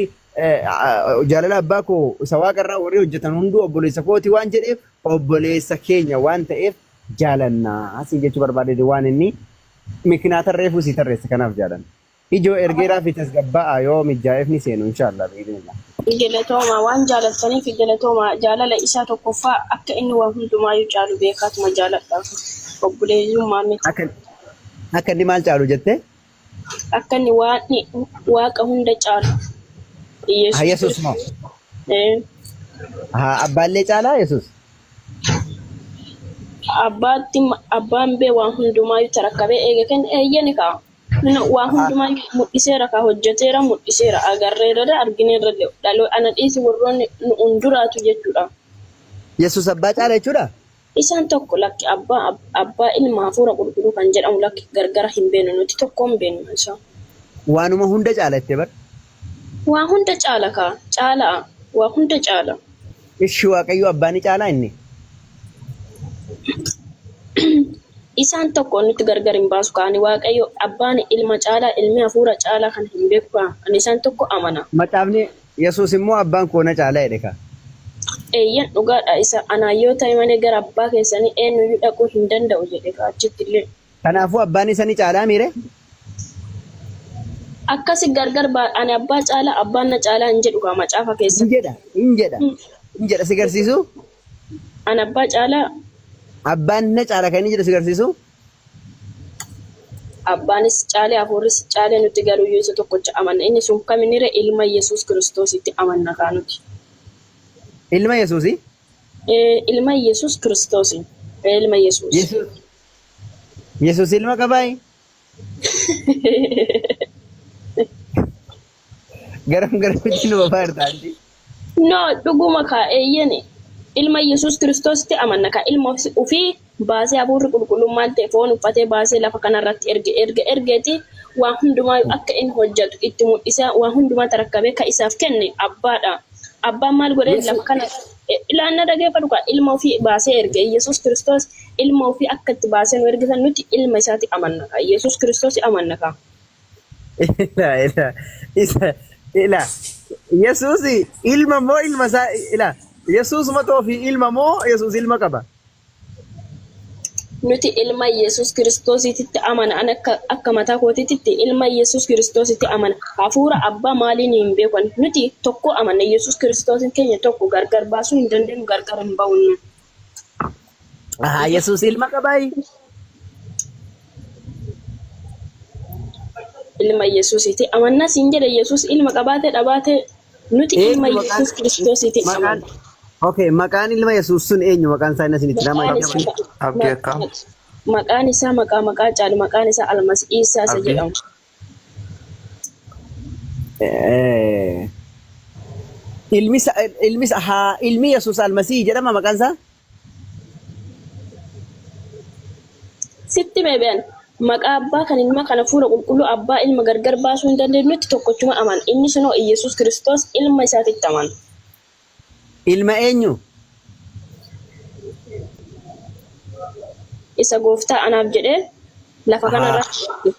Speaker 1: jaalala abbaa koo isa waaqa irraa warri hojjetan hunduu obboleessa kooti waan jedheef obboleessa keenya waan ta'eef jaalannaa siin jechuu barbaade waan inni mikinaata reefuu sii tarreesse kanaaf jaalanna. Ijoo ergeeraa fi tasgabbaa'aa yoo mijjaa'eef ni seenu inshaallah bi'idhnillah.
Speaker 2: Galatooma waan jaalattaniif galatooma jaalala isaa tokkoffaa akka inni waa hundumaayyuu caalu beekaatuma jaaladha obboleeyyummaa miti.
Speaker 1: Akka akka inni maal caalu jettee?
Speaker 2: Akka inni waaqni waaqa hunda caalu.
Speaker 1: Haa
Speaker 2: Yesuus
Speaker 1: Yesuus moo?
Speaker 2: Kiristoos. Ee,
Speaker 1: Haa abbaallee caalaa Yesuus?
Speaker 2: Abbaatti abbaan bee waan hundumaayyuu tarakkabee eega kenne eeyyani kaa. Waa hundumaayyuu mul'iseera kaa hojjeteera mul'iseera agarreerra argineerra dhaloo ana dhiisi warroonni nu'uun duraatu jechuudha.
Speaker 1: Yesuus abbaa caala jechuudha?
Speaker 2: Isaan tokko lakki abbaa abbaa ilma hafuura qulqulluu kan jedhamu lakki gargara hin beeknu nuti tokko hin beeknu isaa.
Speaker 1: Waanuma hunda caala jettee bar.
Speaker 2: Waa hunda caala kaa caalaa waa hunda caala.
Speaker 1: Ishi Waaqayyo abbaa ni caalaa inni?
Speaker 2: Isaan tokko nutti gargar hin baasu kaa ani Waaqayyo abbaan ilma caalaa ilmi hafuura caalaa kana hin beeku kaa ani isaan tokko amana.
Speaker 1: Macaafni Yesuus immoo abbaan koo na caala jedhe kaa.
Speaker 2: Eeyyen dhugaadha isa anaan yoo ta'e malee gara abbaa keessanii eenyuyyuu dhaquu hin danda'u jedhe kaa achitti illee.
Speaker 1: Kanaafuu abbaan isa ni caalaa miire?
Speaker 2: Akkasi gargar baa ani abbaa caalaa abbaan na caalaa hin jedhu kaa macaafa
Speaker 1: Hin
Speaker 2: keessatti.
Speaker 1: jedha hin jedha hin jedha si garsiisuu?
Speaker 2: Ani abbaa caalaa
Speaker 1: Abbaan na caala kan inni jedhu si garsiisuu?
Speaker 2: Abbaanis caalee hafuurris caalee nuti garuu isa tokkocha amanna. Inni sun kaminire ilma Yesuus Kiristoositti amanna kaa nuti.
Speaker 1: Ilma Yesuusi?
Speaker 2: Ee, ilma Yesuus Kiristoosi. Ee, ilma Yesuus.
Speaker 1: Yesuus Yesuus ilma qabaayi? Garam garamitti nu bafaa jirta anti?
Speaker 2: No, dhuguma kaa eeyyeni. Ilma Yesuus Kiristoositti amanna kaa ilma ofii baasee hafuurri qulqulluun maal ta'e foon uffatee baasee lafa kanarratti erge erga ergeeti waa hundumaa akka inni hojjetu itti mul'isee waa hundumaa tarakkabee ka isaaf kenne abbaadha. Abbaan maal godhee lafa kana ilaanna dhageeffadhu kaa ilma ofii baasee erge Yesuus Kiristoos Ilma ofii akka itti baasee nu ergisan nuti ilma isaati amanna kaa. Yesuus Kiristoos amanna kaa.
Speaker 1: Ila ila isa ila Yesuus ilma moo ilma isaa ila Yesuus matoo fi ilma moo Yesuus ilma qaba?
Speaker 2: Nuti ilma Yesuus Kiristoositti amana. Ani akka mataa kootiitti ilma Yesuus Kiristoositti amana. Hafuura abbaa maaliin hin beekan. Nuti tokko amanna. Yesuus Kiristoosin keenya tokko gargar baasuu hin dandeenyu, gargar hin ba'u.
Speaker 1: Ahaa Yesuus ilma qabaayi?
Speaker 2: Ilma Yesuusitti amanna siin jedhe. Yesuus ilma qabaate dhabaate nuti ilma
Speaker 1: Eenyu maqaan
Speaker 2: Yesuus Kiristoositti
Speaker 1: maqaan
Speaker 2: amanna.
Speaker 1: Okay, maqaan ilma Yesuus sun eenyu maqaan isaa inni isinitti nama
Speaker 2: Maqaan
Speaker 1: hima?
Speaker 2: isaa
Speaker 5: Abdii akkam?
Speaker 2: maqaan isaa maqaa maqaa caalu, maqaan isaa Almas Iisaa isa
Speaker 5: Abdii?
Speaker 2: jedhamu.
Speaker 1: Ilmi haa ilmi Yesuus Almasii jedhama maqaan isaa?
Speaker 2: Sitti meebi'an maqaa abbaa kan ilma kana fuula qulqulluu abbaa ilma gargar baasuu hin dandeenyutti tokkochuma amana. Inni sunoo Iyyasuus Kiristoos ilma isaatitti amana.
Speaker 1: Ilma eenyu?
Speaker 2: Isa gooftaa anaaf jedhee lafa
Speaker 1: Ahaa.
Speaker 2: kanarratti erge.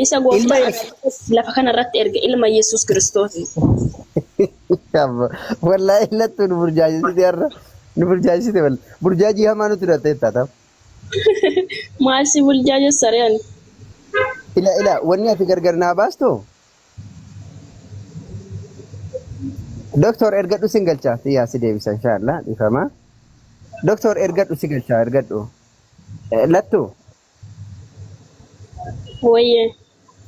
Speaker 2: Isa
Speaker 1: Ilma
Speaker 2: gooftaa
Speaker 1: Yesuus.
Speaker 2: anaaf jedhee lafa kanarratti erge ilma Yesuus Kiristoos.
Speaker 1: Wallaahi lattuu nu burjaajessite har'a. Nu burjaajessite wallaahi. Burjaajii hamaa nutti hidhattee taata.
Speaker 2: Maal si burjaajessa re'an?
Speaker 1: Ila ila wanni ati gargar naa baastu. Doktor ergadhu sin galcha. Xiyyaa si deebisa inshaallah dhiifama. Doktor ergadhu si galcha ergadhu. Lattuu
Speaker 2: Wayyee.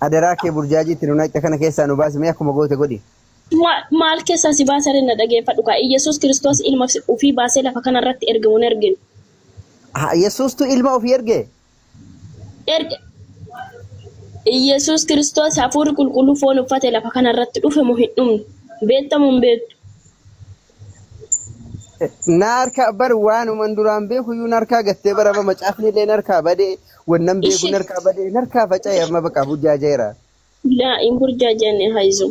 Speaker 1: adaraa kee burjaajiitti nu naqxe kana keessaa nu baasi mee akkuma goote godhi.
Speaker 2: Maal keessaa si baasaree na dhageeffadhu kaa. Iyyasuus Kiristoos ilma ofii baasee lafa kanarratti ergamu hin erginu.
Speaker 1: Haa, Yesuustu ilma ofii erge.
Speaker 2: Erge. Iyyasuus Kiristoos hafuurri qulqulluu foon uffate lafa kanarratti dhufe moo hin dhumne? Beektamu hin beektu.
Speaker 1: Na harkaa bar waanuman duraan beeku iyyuu na harkaa gattee bara amma macaafni illee na harkaa badee wannan beeku
Speaker 2: Ishi
Speaker 1: na harkaa badee na harkaa faca'e amma baqa burjaajeera.
Speaker 2: Laa hin burjaajenne hayizu.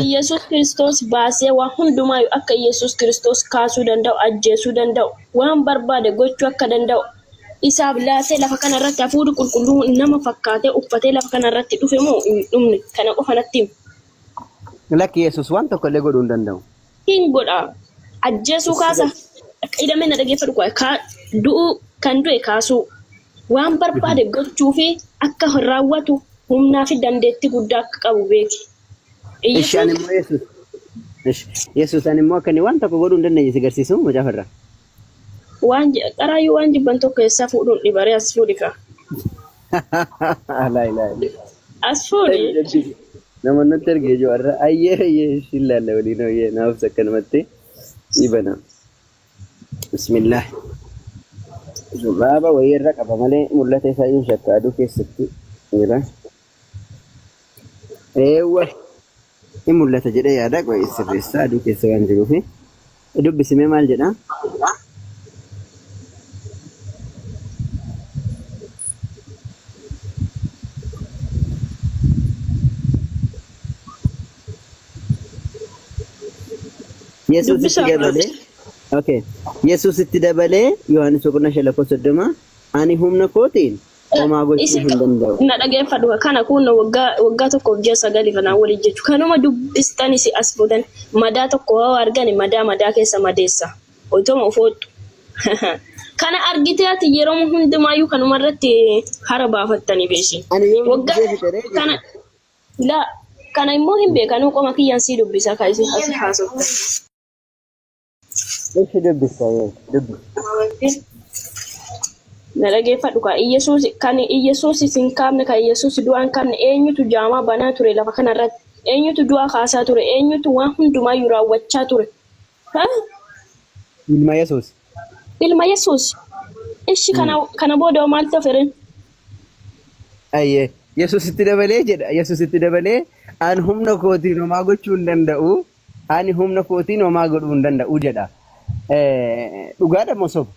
Speaker 2: Iyyasuus Kiristoos baasee waan hundumaayyuu akka Iyyasuus Kiristoos kaasuu danda'u, ajjeesuu danda'u, waan barbaade gochuu akka danda'u isaaf laatee lafa kanarratti hafuurri qulqulluu nama fakkaatee uffatee lafa kanarratti dhufe moo hin dhumne? Kana qofa natti himi.
Speaker 1: Lakki Yesuus waan tokko illee godhuu hin danda'u.
Speaker 2: Hin godha. Ajjeesuu kaasa. Akka hidhamee na dhageeffadhu kwa du'uu kan du'e kaasuu. Waan barbaade gochuu fi akka raawwatu humnaa fi dandeettii guddaa akka qabu beeki.
Speaker 1: Ishi ani
Speaker 2: Iyyasuus
Speaker 1: immoo Yesuus. Ishi Yesuus ani immoo akka inni waan tokko godhuu hin dandeenye si garsiisu macaafa irraa.
Speaker 2: Waan qaraayyuu waan jibban tokko keessaa fuudhuun dhibaree as fuudhi kaa.
Speaker 1: Laa ilaaha illallah.
Speaker 2: As fuudhi.
Speaker 1: Namoonni nutti ergee jiru har'a ayyee ayyee ishiin laalla waliin hooyyee naaf akkanumatti ni bana. Bismillah. Zubaaba wayii irra qaba malee mul'ata isaa iyyuu shakka aduu keessatti jira. Eewwa ni mul'ata jedhee yaada qo'ee sirreessaa aduu keessa waan jiruufi. Dubbisimee maal jedha? Yesuus itti
Speaker 2: Dubbisaa.
Speaker 1: dabalee okay. Yesuus itti dabalee Yohaannis boqonnaa 5 lakkoofsa 30 ani humna kootiin homaa gochuu
Speaker 2: Isin
Speaker 1: hin danda'u.
Speaker 2: na dhageeffadhu kana kun waggaa waggaa tokkoof ji'a sagali kanaan waliin jechu kanuma dubbistanis as fuutan madaa tokko hoo argani madaa madaa keessa madeessa otoma ufoottu kana argitee ati yeroo hundumaayyuu kanuma irratti hara baafattanii beeshi
Speaker 1: Ani yoom
Speaker 2: waggaa
Speaker 1: dubbisee fixeree
Speaker 2: kana
Speaker 1: jechuudha.
Speaker 2: laa kana immoo hin beekanuu qoma kiyyaan sii dubbisa ka isin as haasoftan.
Speaker 1: Ishi dubbisa yoo dubbisa.
Speaker 2: Na dhageeffadhu kaa Iyyasuus kan Iyyasuus hin kaafne kan Iyyasuus du'aa hin kaafne eenyutu jaamaa banaa ture lafa kanarratti eenyutu du'aa kaasaa ture eenyutu waan hundumaayyuu raawwachaa ture ha
Speaker 1: Ilma Yesuus.
Speaker 2: Ilma Yesuus ishi kana kana booda hoo maaltu hafe ree?
Speaker 1: Ayyee Yesuus itti dabalee jedha Yesuus itti dabalee an humna kootiin homaa gochuu hin danda'u Ani humna kootiin homaa godhuu hin danda'u jedha. Dhugaadha moo soba?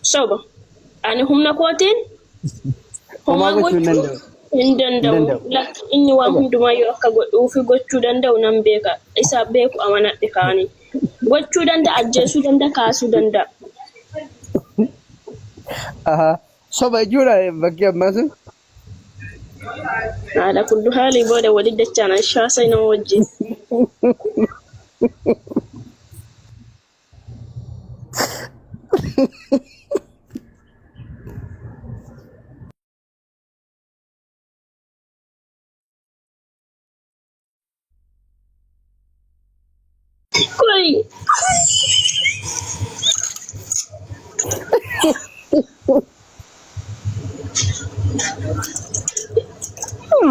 Speaker 2: Soba. Ani humna kootiin
Speaker 1: Homaa
Speaker 2: homaa
Speaker 1: gochuu hin
Speaker 2: gochuu
Speaker 1: danda'u.
Speaker 2: hin
Speaker 1: Hin
Speaker 2: danda'u.
Speaker 1: danda'u.
Speaker 2: Lakki inni waan
Speaker 1: Soba.
Speaker 2: hundumaayyuu akka godhuu fi gochuu danda'u nan beeka. Isa beeku amanadhe kaani. Gochuu danda'a, ajjeesuu danda'a, kaasuu danda'a.
Speaker 1: Aha. Soba jechuudha bakki ammaa sun.
Speaker 2: Haala kullu haalii booda walitti dachaan shaasa nama wajjin. Koi.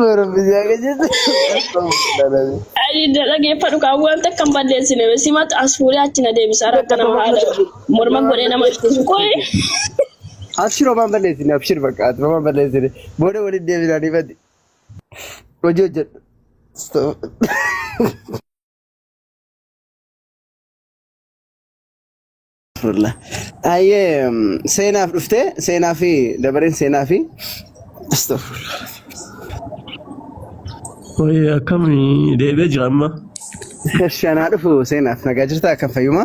Speaker 1: Barumsa keessatti.
Speaker 2: Ani dhaggeeffadhu kan wanta akka hin balleessine simatu as fuudhee achi na deebisa akka nama haala morma godhee nama ittisu koi.
Speaker 1: Abshir homaan balleessine abshir bakka ati homaan balleessine booda walitti deebinaa ni badi. Hojii hojjedhu. Astaghfirullah. Ayyee seenaaf dhuftee seenaa fi dabareen seenaa fi astaghfirullah.
Speaker 3: Oye, akkam deebi'ee jira amma.
Speaker 1: Shanaa dhufu seenaaf nagaa jirtaa akkam fayyuma?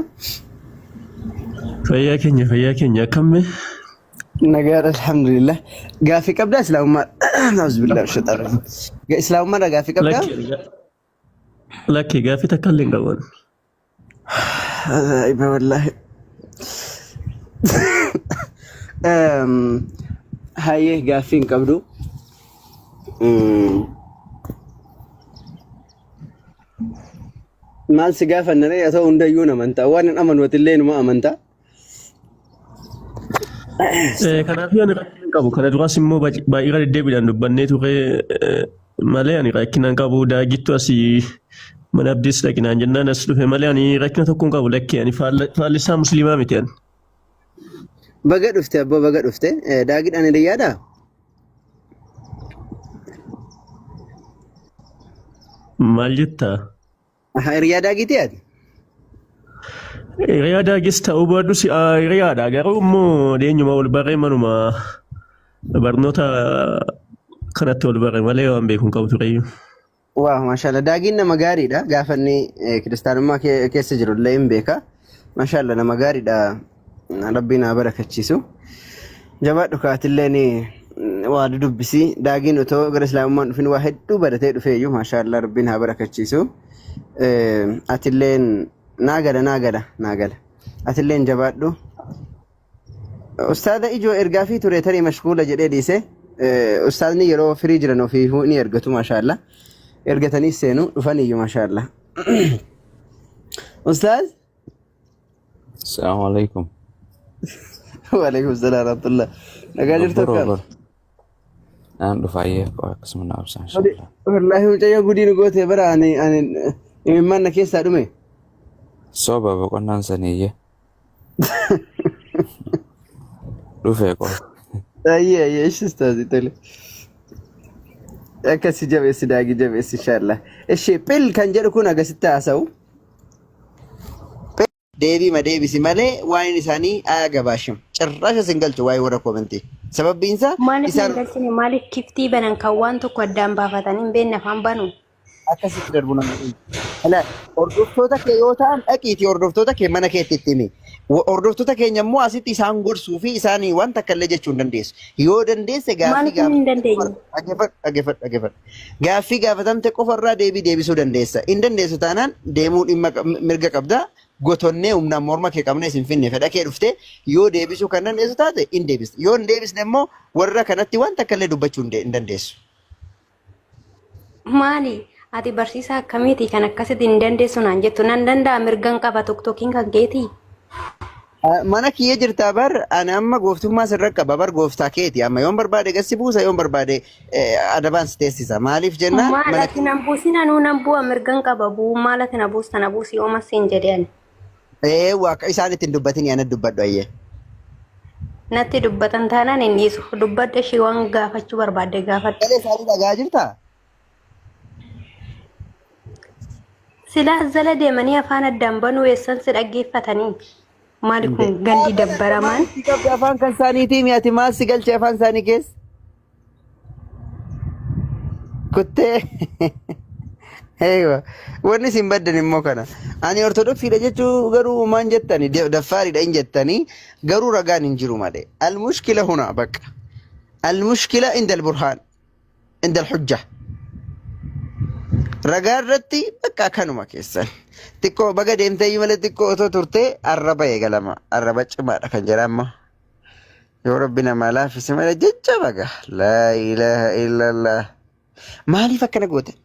Speaker 3: Fayyaa keenya fayyaa keenya akkamme.
Speaker 1: Nagaadha alhamdulillah. Gaaffii qabdaa islaamummaa? Auzubillah shaitaan rajiim. Islaamummaadha gaaffii qabdaa?
Speaker 3: Lakki lakki gaaffii takka illee hin qaban.
Speaker 1: Ajaa'iba wallaahi. Hayyee gaaffii hin qabdu. Maal si gaafanna ree haa ta'u hundayyuu hin amantaa. Waan hin amanu atillee numa amantaa.
Speaker 3: Kanaaf ani rakkina hin qabu. Kana duras immoo baay'ee irra deddeebiidhaan dubbannee turre malee ani rakkina hin qabu. Daagittu asii mana abdiis dhaqinaan jennaan as dhufe malee ani rakkina tokko hin qabu lakkee ani faallisaa musliimaa miti ani.
Speaker 1: Baga dhufte abboo baga dhufte. Daagidhaan hiriyyaadhaa?
Speaker 3: Maal jettaa?
Speaker 1: Hiriyaa daagitii ati?
Speaker 3: Hiriyaa daagis ta'uu baadhus hiriyaadha. Garuu immoo dhiyeenyuma wal barree manuma barnoota kanatti wal barre malee waan beeku hin qabu tureyyuu.
Speaker 1: Waa maashaalla daagiin nama gaariidha. Gaafa inni kiristaanummaa keessa jiru illee hin beeka. Maashaalla nama gaariidha. Rabbiin haa barakachiisu. Jabaadhu kaatilleen waa dudubbisi. Daagiin otoo gara islaamummaan dhufin waa hedduu baratee dhufee iyyuu maashaalla rabbiin haa barakachiisu. Atilleen naa gala naa gala naa gala. Atilleen jabaadhu. Ustaada ijoo ergaa fi ture tarii mashguula jedhee dhiise. Ustaadni yeroo firii jiran ofii ni ergatu maashaalla. Ergatanii seenu dhufaniyyuu maashaalla. Ustaaz.
Speaker 5: Assalamu alaikum.
Speaker 1: Waalaikum salaam warahmatullah. Nagaa jirtu
Speaker 5: Obboro
Speaker 1: akkam?
Speaker 5: obboro. Naan dhufa ayyee akkasuma na obsa inshallah.
Speaker 1: Wallaahi mucayyoo gudii nu goote bara ani ani imimmaan na keessaa dhume.
Speaker 5: Soba boqonnaan saniyyee. Dhufee qofa.
Speaker 1: Ayyee ayyee ishis taasi tole. Akkasi jabeessi daagi jabeessi inshallah. Ishee phil kan jedhu kun agasitti haasa'u. Deebiima deebisi malee waa'een isaanii aya gabaashim. Cirraasha isin galchu waa'ee warra koomentii. Sababbiin isaa
Speaker 6: Maaliif
Speaker 1: isaan
Speaker 6: hin galchine maaliif kiftii banan kan waan tokko addaan baafatanii hin beekne afaan banu.
Speaker 1: akkasitti darbu nama dhiibu. Ala hordoftoota kee yoo ta'an dhaqiitii hordoftoota kee mana keetti itti himi. Hordoftoota keenya immoo asitti isaan gorsuu fi isaanii waan takka illee jechuu hin dandeessu. Yoo dandeesse gaaffii
Speaker 6: Maaliif hin
Speaker 1: gaafatamte
Speaker 6: dandeenye?
Speaker 1: qofa dhaggeeffadhu dhaggeeffadhu dhaggeeffadhu. Gaaffii gaafatamte qofarraa deebii deebisuu dandeessa. Hin dandeessu taanaan deemuu dhimma mirga qabda. Gotonnee humnaan morma kee qabnee sin finne fedha kee dhuftee yoo deebisuu kan dandeessu taate hin deebista. Yoo hin deebisne immoo warra kanatti waan takka illee dubbachuu hin dandeessu.
Speaker 6: Maali? Ati barsiisaa akkamiiti kan akkasitti hin dandeessu naan jettu? Nan danda'a mirgan qaba tokkokiin kan keetii.
Speaker 1: Mana kiyya jirtaa bar ani amma gooftummaa sirra qaba bar gooftaa keeti amma yoon barbaade gassi buusa yoon barbaade adabaan si teessisa maaliif jennaan
Speaker 6: Maal
Speaker 1: mana
Speaker 6: ati nan buusin anuu nan bu'a mirgan qaba bu'uu maal ati na buusta na buusi yooma siin jedhe ani.
Speaker 1: ee waaqa isaan ittiin dubbatin ana dubbadhu ayyee.
Speaker 6: Natti dubbatan taanaan hin dhiisu. Dubbadha ishii waan gaafachuu barbaadde gaafadhu.
Speaker 1: Sagalee isaanii dhagaa jirtaa?
Speaker 6: Silaa jala deemanii afaan addaan banuu eessan si dhaggeeffatanii? Maali kun gandi
Speaker 1: Maal
Speaker 6: dabbaramaan?
Speaker 1: itti qabdi afaan kan isaaniitii mi'ati maal si galche afaan isaanii keessa? Kuttee. Eewa. Wanni isin baddan immoo kana. Ani ortodoksiidha jechuu garuu maan jettani daffaariidha hin jettanii garuu ragaan hin jiru malee. Almushkila huna bakka. Almushkila inda alburhaan. Inda alhujja. Ragaa irratti bakka kanuma keessan. Xiqqoo baga deemtee iyyuu malee xiqqoo otoo turtee arraba eegalama. Arraba cimaadha kan jedha amma. Yoo rabbi namaa laaffise malee jecha baga. Laa ilaaha illallah. Maaliif akkana gootan?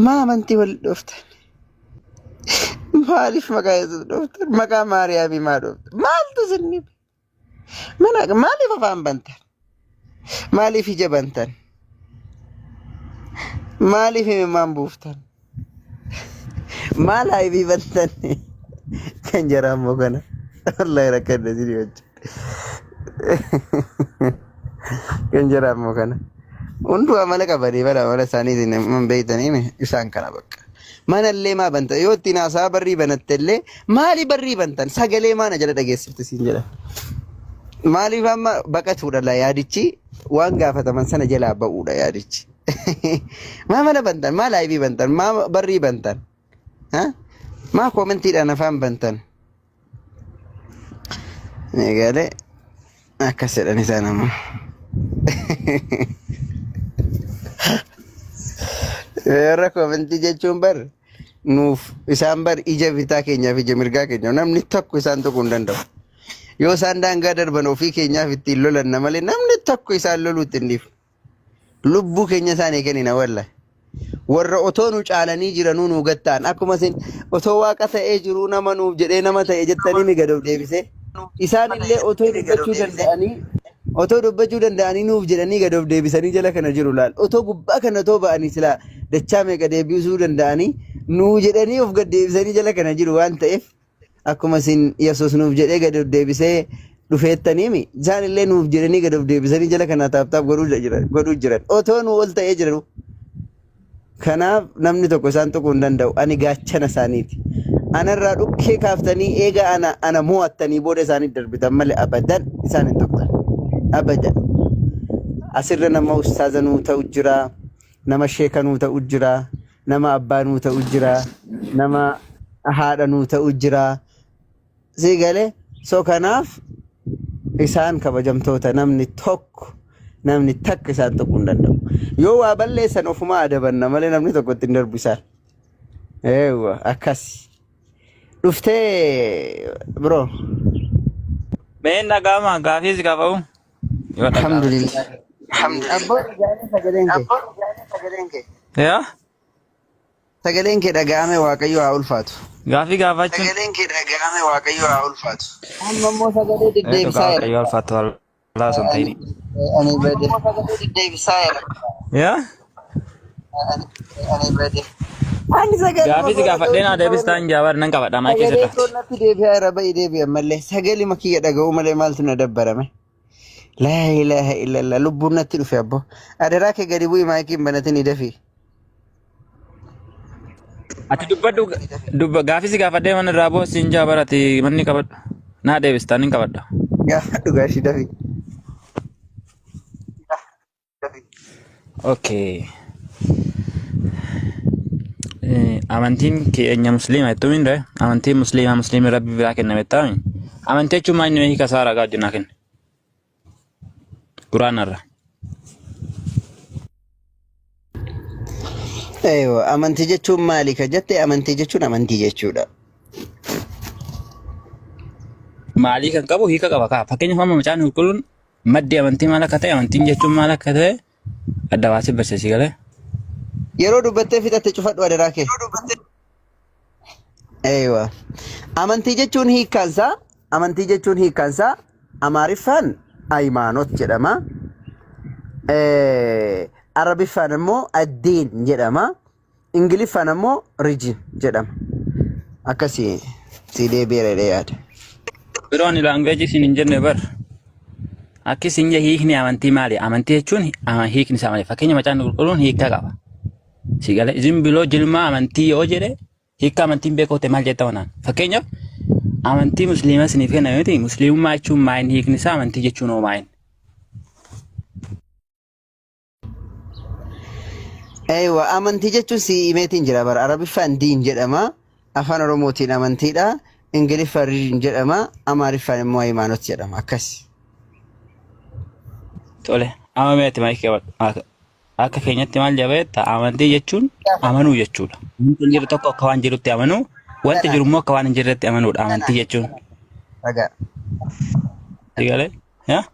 Speaker 1: Maa amantii wal dhooftan? Maaliif maqaa Yesuus dhooftan? Maqaa Maariyaamii maa dhooftan? Maaltu isin dhibe? Mana maaliif afaan bantan? Maaliif ija bantan? Maaliif imimmaan buuftan? Maal aybii bantan? Kan jaraa immoo kana. Wallahi rakkadhe isinii wajjin. Kan jaraa immoo kana. Hunduu amala qabanii bara amala isaanii isin hin beektanii isaan kana bakka. Manallee maa banta yoo ittiin haasaa barrii banatte illee maali barrii bantan sagalee maana jala dhageessifte siin jedhan. Maaliif amma baqatuudha laa yaadichi waan gaafataman sana jalaa ba'uudha yaadichi. Maa mana bantan maa laayivii bantan maa barrii bantan ha? Maa koomentiidhaan afaan bantan. Eegalee akkas jedhan isaan amma. Warra koomentii jechuun bar nuuf isaan bar ija bitaa keenyaaf ija mirgaa keenya namni tokko isaan tuquu hin danda'u. Yoo isaan daangaa darban ofii keenyaaf ittiin lolanna malee namni tokko isaan loluu ittiin dhiifnu. Lubbuu keenya isaanii kennina wallahi. Warra otoo nu caalanii jiranuu nu gattaan akkuma isin otoo waaqa ta'ee jiruu nama nuuf jedhee nama ta'e jettanii mi gad of deebisee. Isaan illee otoo dubbachuu danda'anii otoo dubbachuu danda'anii nuuf jedhanii gad of deebisanii jala kana jiru laal. Otoo gubbaa kana otoo ba'anii silaa dachaa meeqa deebisuu danda'anii nuu jedhanii of gad deebisanii jala kana jiru waan ta'eef Akkuma isin Yesuus nuuf jedhee gad of deebisee dhufeettaniimi isaan illee nuuf jedhanii gad of deebisanii jala kana taaptaap godhuu jiran godhuu jiran otoo nu ol ta'ee jiranu. Kanaaf namni tokko isaan tuquu hin danda'u. Ani gaachana isaaniiti. Anarraa dhukkee kaaftanii eega ana ana mo'attanii booda isaanii darbitan malee abadan isaan hin tuqxan. Abadan. Asirra nama ustaaza nuu ta'u jira, nama sheeka nuu ta'u jira, nama abbaa nuu ta'u jira, nama haadha nuu ta'u jira. Sii galee so kanaaf isaan kabajamtoota namni tokko namni takka isaan tuquu hin danda'u. Yoo waa balleessan ofumaa adabanna malee namni tokko ittiin darbu isaan. Eewwa akkas. Dhuftee bro.
Speaker 5: Mee dhaga'ama gaafii si gaafa'u. Yoo dhaga'ame.
Speaker 1: Alhamdulillah. Abboo dhaga'ame sagaleen kee.
Speaker 5: Yaa
Speaker 1: Sagaleen kee dhaga'ame Waaqayyo haa ulfaatu.
Speaker 5: gaafii gaafachuun.
Speaker 1: Amma immoo sagalee
Speaker 5: Ee dhugaa
Speaker 1: deddeebisaa jira.
Speaker 5: Waaqayyo ulfaatu wallaa osoo hin ta'in.
Speaker 1: Ani bade.
Speaker 5: Yaa
Speaker 1: Ani sagalee
Speaker 5: gaafii si gaafadhee naa deebistaan jaabar nan qabadha maayikii
Speaker 1: Sagalee
Speaker 5: sirraatti.
Speaker 1: koo natti deebi'aa irra ba'i deebi'a malee sagalee makiyya dhaga'uu malee maaltu na dabbarame. Laa ilaaha illallah lubbuun natti dhufe abbo. Adaraa kee gadi bu'i maayikiin banatin dafi.
Speaker 5: Ati dubbadhu dubba gaafii si gaafadhee mana irraa bu'u siin jaabar ati manni qabadhu. Naa deebistaan hin qabadha.
Speaker 1: Gaafadhu gaashii dafi.
Speaker 5: Okay. Amantiin keenya musliima jettuu hin ree? Amantiin musliimaa musliimni rabbi biraa kenname taa'u. Amantii jechuun maal inni hiika isaa ragaa wajjin naa kenna. Quraana irraa.
Speaker 1: Eewa amantii jechuun maali ka jette amantii jechuun amantii jechuudha.
Speaker 5: Maalii kan qabu hiika qaba kaa. Fakkeenyaaf amma macaan qulqulluun maddi amantii maal akka ta'e amantiin jechuun maal akka ta'e adda baasee barsiisi galee.
Speaker 1: Yeroo dubbattee fixatte cufadhu adaraa kee. Eewa. Amantii jechuun hiikkaansaa amantii jechuun hiikkaansaa Amaariffaan Ayimaanot jedhama. Arabiffaan immoo Addiin jedhama. Ingiliffaan ammoo region jedhama. Akkasii si deebi'eera jedhee yaada.
Speaker 5: Biroo ani laanguweejii isin hin jenne bar. Akki isin je hiikni amantii maali? Amantii jechuun hiikni isaa maali? Fakkeenya macaafni qulqulluun hiikkaa qaba. Si galee isin biloo jilmaa amantii yoo jedhe hiikkaa amantiin beekoo ta'e maal jetta manaan? Fakkeenyaaf amantii musliimaa isiniif kenname miti musliimummaa jechuun maayini hiikni isaa amantii jechuun hoo maayini?
Speaker 1: Eeywa amantii jechuun si himeetiin jira bara Arabiffaan diin jedhama. Afaan Oromootiin amantiidha. Ingiliffaan religion jedhama. Amaariffaan immoo hayimaanot jedhama. Akkas.
Speaker 5: Tole, amma mee ati maayikii qabadhu. Akka keenyatti maal jabeetta amantii jechuun amanuu jechuudha. Wanti hin jirre tokko akka waan jirutti amanuu, wanti jiru immoo akka waan hin jirretti amanuudha amantii jechuun.
Speaker 1: Ragaa.
Speaker 5: Si galee? Yaa?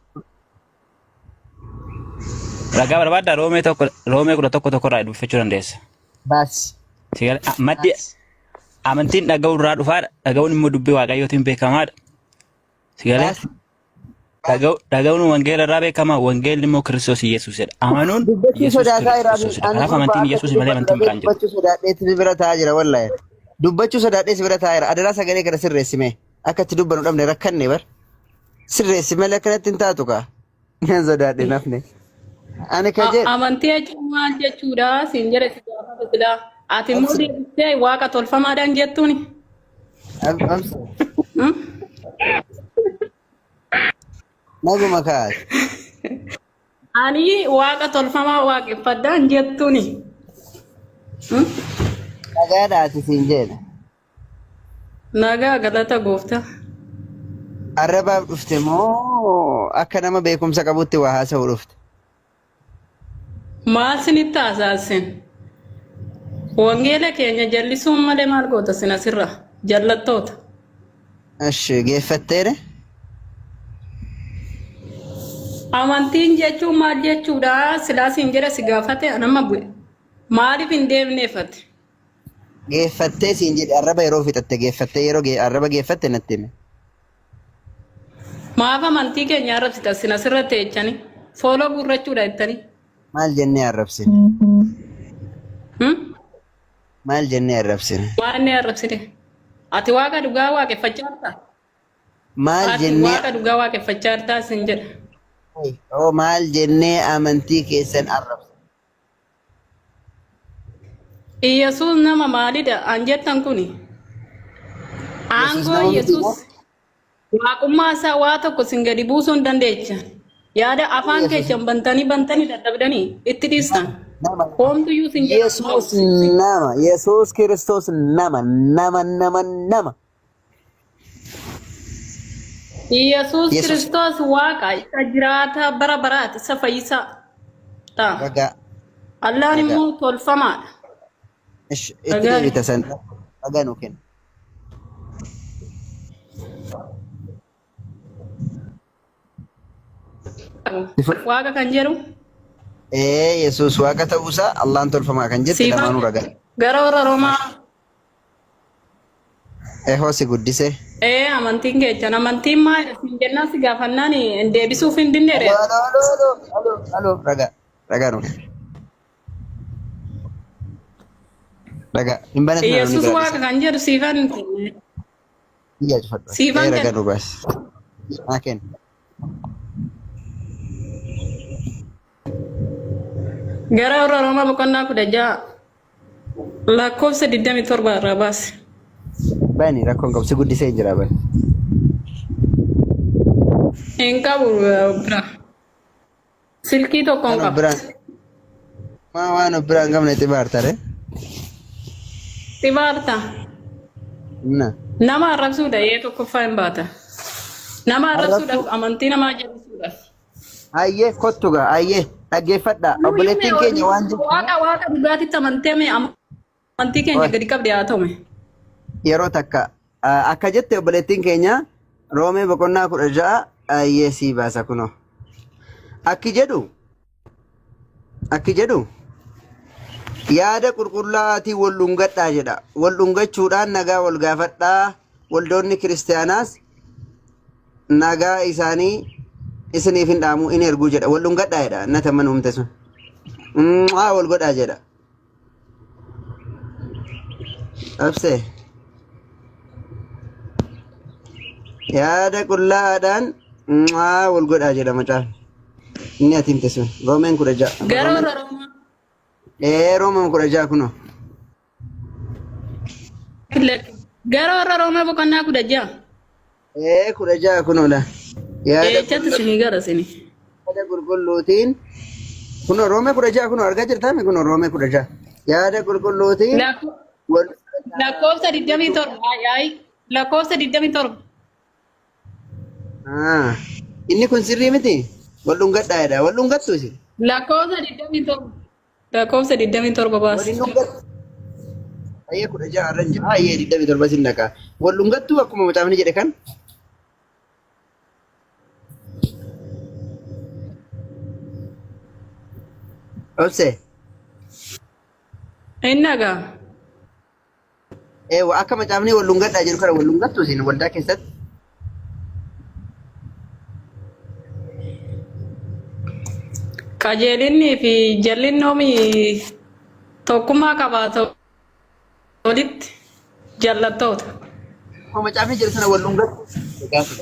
Speaker 5: Ragaa barbaaddaa Roomee tokko Roomee 11 tokko irraa dubbifachuu dandeessa.
Speaker 1: Baasi.
Speaker 5: Si galee? Maddi amantiin dhaga'uu irraa dhufaadha. Dhaga'uun immoo dubbii Waaqayyootiin beekamaadha. Si galee?
Speaker 1: Baasi.
Speaker 5: Dhaga'uun wangeela irraa beekama. Wangeelli immoo Kiristoos Yesuusidha. Amanuun
Speaker 1: Dubbachuu
Speaker 5: Yesuus
Speaker 1: sodaataa jira.
Speaker 5: Kiristoosidha.
Speaker 1: Ani
Speaker 5: Kanaaf
Speaker 1: gurbaa
Speaker 5: amantiin
Speaker 1: akka
Speaker 5: Yesuus malee
Speaker 1: dubbatu
Speaker 5: amantiin
Speaker 1: dhabee
Speaker 5: biraan jiru.
Speaker 1: dubbachuu sodaadheetti bira taa'aa jira wallaahi. Dubbachuu sodaadhee si bira taa'aa jira. Adaraa sagalee kana sirreessime. Akka itti dubbannu dhabne rakkanne bar. Sirreessi malee akkanatti hin taatu kaa. Nan sodaadhe nafne. Ani ka jedhu.
Speaker 7: Amantii jechuun maal jechuudha siin jedhe si gaafata silaa. Ati immoo deebistee waaqa tolfamaadhaan jettuuni.
Speaker 1: Amsa. Naguma kaas.
Speaker 7: Ani waaqa tolfamaa waaqeffadhaan jettuuni.
Speaker 1: Nagaadhaati siin jedhe.
Speaker 7: Nagaa galata gooftaa.
Speaker 1: Arrabaaf dhufte moo akka nama beekumsa qabutti waa haasa'u dhufte?
Speaker 7: Maal sinitti haasa'asin? Wangeela keenya jallisuun malee maal goota sin asirra? Jallattoota.
Speaker 1: Eshi geeffatteere?
Speaker 7: Amantiin jechuun maal jechuudha? Silaa siin jedha si gaafate anamma bu'e. Maaliif hin deemneefate?
Speaker 1: Geeffattee siin jedhe arraba yeroo fixatte geeffattee yeroo arraba geeffatte natti hime.
Speaker 7: Maaf amantii keenya arrabsita sin asirra teechani. Fooloo guurrachuudha jettanii.
Speaker 1: Maal jennee arrabsine?
Speaker 7: Hmm?
Speaker 1: Maal jennee arrabsine?
Speaker 7: Waan inni arrabsite. Ati waaqa dhugaa waaqeffachaa jirta?
Speaker 1: Maal
Speaker 7: Ati
Speaker 1: jennee
Speaker 7: waaqa dhugaa waaqeffachaa jirtaa sin jedha.
Speaker 1: Oo maal jennee amantii keessan arrabsine?
Speaker 7: Iyyasuus nama maalidha an jettan kuni?
Speaker 1: Yesuus
Speaker 7: Aangoo
Speaker 1: nama miti moo?
Speaker 7: Iyyasuus waaqummaa isaa waa tokko sin gadi buusuu hin dandeecha. Yaada afaan
Speaker 1: Yesuus
Speaker 7: keessan bantanii bantanii dadhabdanii itti dhiistan.
Speaker 1: nama.
Speaker 7: Hoomtuyyuu sin jedhan
Speaker 1: Yesuus
Speaker 7: ta'u.
Speaker 1: nama. Yesuus Kiristoos nama. Nama nama nama.
Speaker 7: Iyyasuus
Speaker 1: Yesuus
Speaker 7: Kiristoos waaqa isa jiraataa bara baraati isa fayyisaa ta'a.
Speaker 1: ragaa
Speaker 7: Allaan
Speaker 1: ragaa.
Speaker 7: immoo tolfamaadha.
Speaker 1: Ish, itti
Speaker 7: Ragaa
Speaker 1: deebita san ragaa nuu kenna.
Speaker 7: Waaqa kan jedhu
Speaker 1: Ee Yesuus waaqa ta'uusaa Allaan tolfamaa kan jette
Speaker 7: siifan
Speaker 1: lamaanuu ragaa.
Speaker 7: gara warra Roomaa
Speaker 1: Ehoo si guddise.
Speaker 7: Ee amantiin keechan amantiin maal siin jennaan si gaafannaan hin deebisuuf hin dinne
Speaker 1: Aloo
Speaker 7: reera.
Speaker 1: aloo aloo aloo aloo aloo ragaa ragaa nuu kenna. Ragaa hin banatin namni
Speaker 7: Yesuus
Speaker 1: biraa
Speaker 7: waaqa
Speaker 1: dhiisa.
Speaker 7: kan jedhu siifan kenne.
Speaker 1: Biyya cufadhu. Ee
Speaker 7: Siifan
Speaker 1: ragaa
Speaker 7: kenna.
Speaker 1: nuu baasi. Naa kenna.
Speaker 7: Gara warra Roomaa boqonnaa 16 lakkoofsa 27 irraa baase.
Speaker 1: Bani rakkoon qabu si guddisee hin jira bani.
Speaker 7: Hin qabu bira. Silkii tokko hin
Speaker 1: Waan of
Speaker 7: qabu.
Speaker 1: biraan maa waan of biraan qabne xibaarta re.
Speaker 7: Xibaarta.
Speaker 1: Na.
Speaker 7: Nama arrabsuudha ee tokkoffaa hin baata. Nama arrabsuudhaaf
Speaker 1: Arrabsuu
Speaker 7: amantii namaa jallisuudhaaf.
Speaker 1: Hayyee kottu gaa hayyee dhaggeeffadhaa obboleettiin keenya waan jettu
Speaker 7: Waaqa waaqa dhugaatitti amantee mee amantii keenya
Speaker 1: Oy.
Speaker 7: gadi qabde haa ta'u mee.
Speaker 1: Yeroo takka akka jette obboleettiin keenya Roomee boqonnaa 16 hayyee sii baasa kunoo. Akki jedhu akki jedhu yaada qulqullaa'aatiin wal dhungadhaa jedha. Wal dhungachuudhaan nagaa wal gaafadhaa. Waldoonni kiristaanaas nagaa isaanii isiniif hin dhaamu in erguu jedha. Wal dhungadhaa jedha. Nata mana humte sun. Mwaa wal godhaa jedha. Obse. Yaada qullaa'aadhaan mwaa wal godhaa jedha macaafni. Inni ati himte sun. Roomeen 16.
Speaker 7: Gara
Speaker 1: Roomeen
Speaker 7: warra Roomaa.
Speaker 1: Ee Roomeen 16 kunoo.
Speaker 7: Gara warra Roomaa boqonnaa 16.
Speaker 1: Ee 16 kunoo la. Yaada
Speaker 7: Eechatti isinii gara isinii.
Speaker 1: Yaada qulqulluutiin Kun Roomee 16 kun argaa jirtaami kun Roomee 16. Yaada qulqulluutiin wal
Speaker 7: Lakkoofsa 27 ayi lakkoofsa 27.
Speaker 1: Ah, inni kun sirrii miti. Wal dhungadhaa jedha. Wal dhungattu isin.
Speaker 7: Lakkoofsa 27. Lakkoofsa 27
Speaker 1: Wal
Speaker 7: baasi.
Speaker 1: hin dhungattu. Ayyee 16 irra hin jira. Ayyee 27 sin dhaqa. Wal dhungattu akkuma macaafni jedhe kan. Obse.
Speaker 7: Inni dhagaa.
Speaker 1: Eewa akka macaafni wal dhungadhaa jedhu kana wal dhungattu isin waldaa keessatti.
Speaker 7: Qajeelinni fi jallinni oomi tokkummaa qabaata walitti jallattoota.
Speaker 1: Akkuma macaafni jedhu sana wal dhungattu. Gaafa.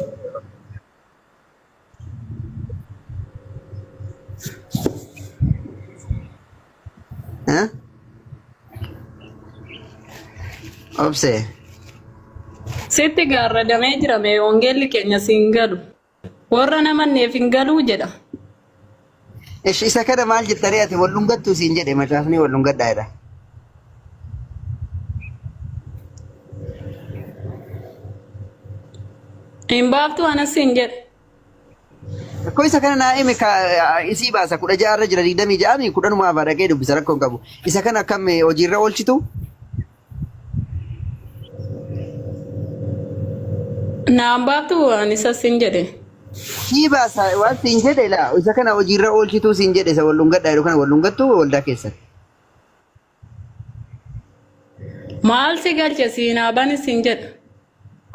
Speaker 1: Eh? Obse.
Speaker 7: Sitti gaarradamee jira mee wangeelli keenya siin galu. Warra namanneef hin galuu jedha.
Speaker 1: Ishi isa kana maal jettanii ati wal dhungattu siin jedhe macaafni wal dhungadhaa jedha.
Speaker 7: Hin baaftu anas siin jedhe.
Speaker 1: Rakkoo isa kana naa hime ka isii baasa 16 irra jira 26 mi kudhanumaa afaa dhaqee dubbisa rakkoo hin qabu. Isa kana akkam hojiirra oolchitu?
Speaker 7: Naan baaftu ani isa siin jedhe.
Speaker 1: Sii baasa waan siin jedhe laa isa kana hojiirra oolchituu siin jedhe isa wal dhungadhaa jedhu kana wal dhungattu waldaa keessatti.
Speaker 7: Maal si galche siinaa bani siin jedha.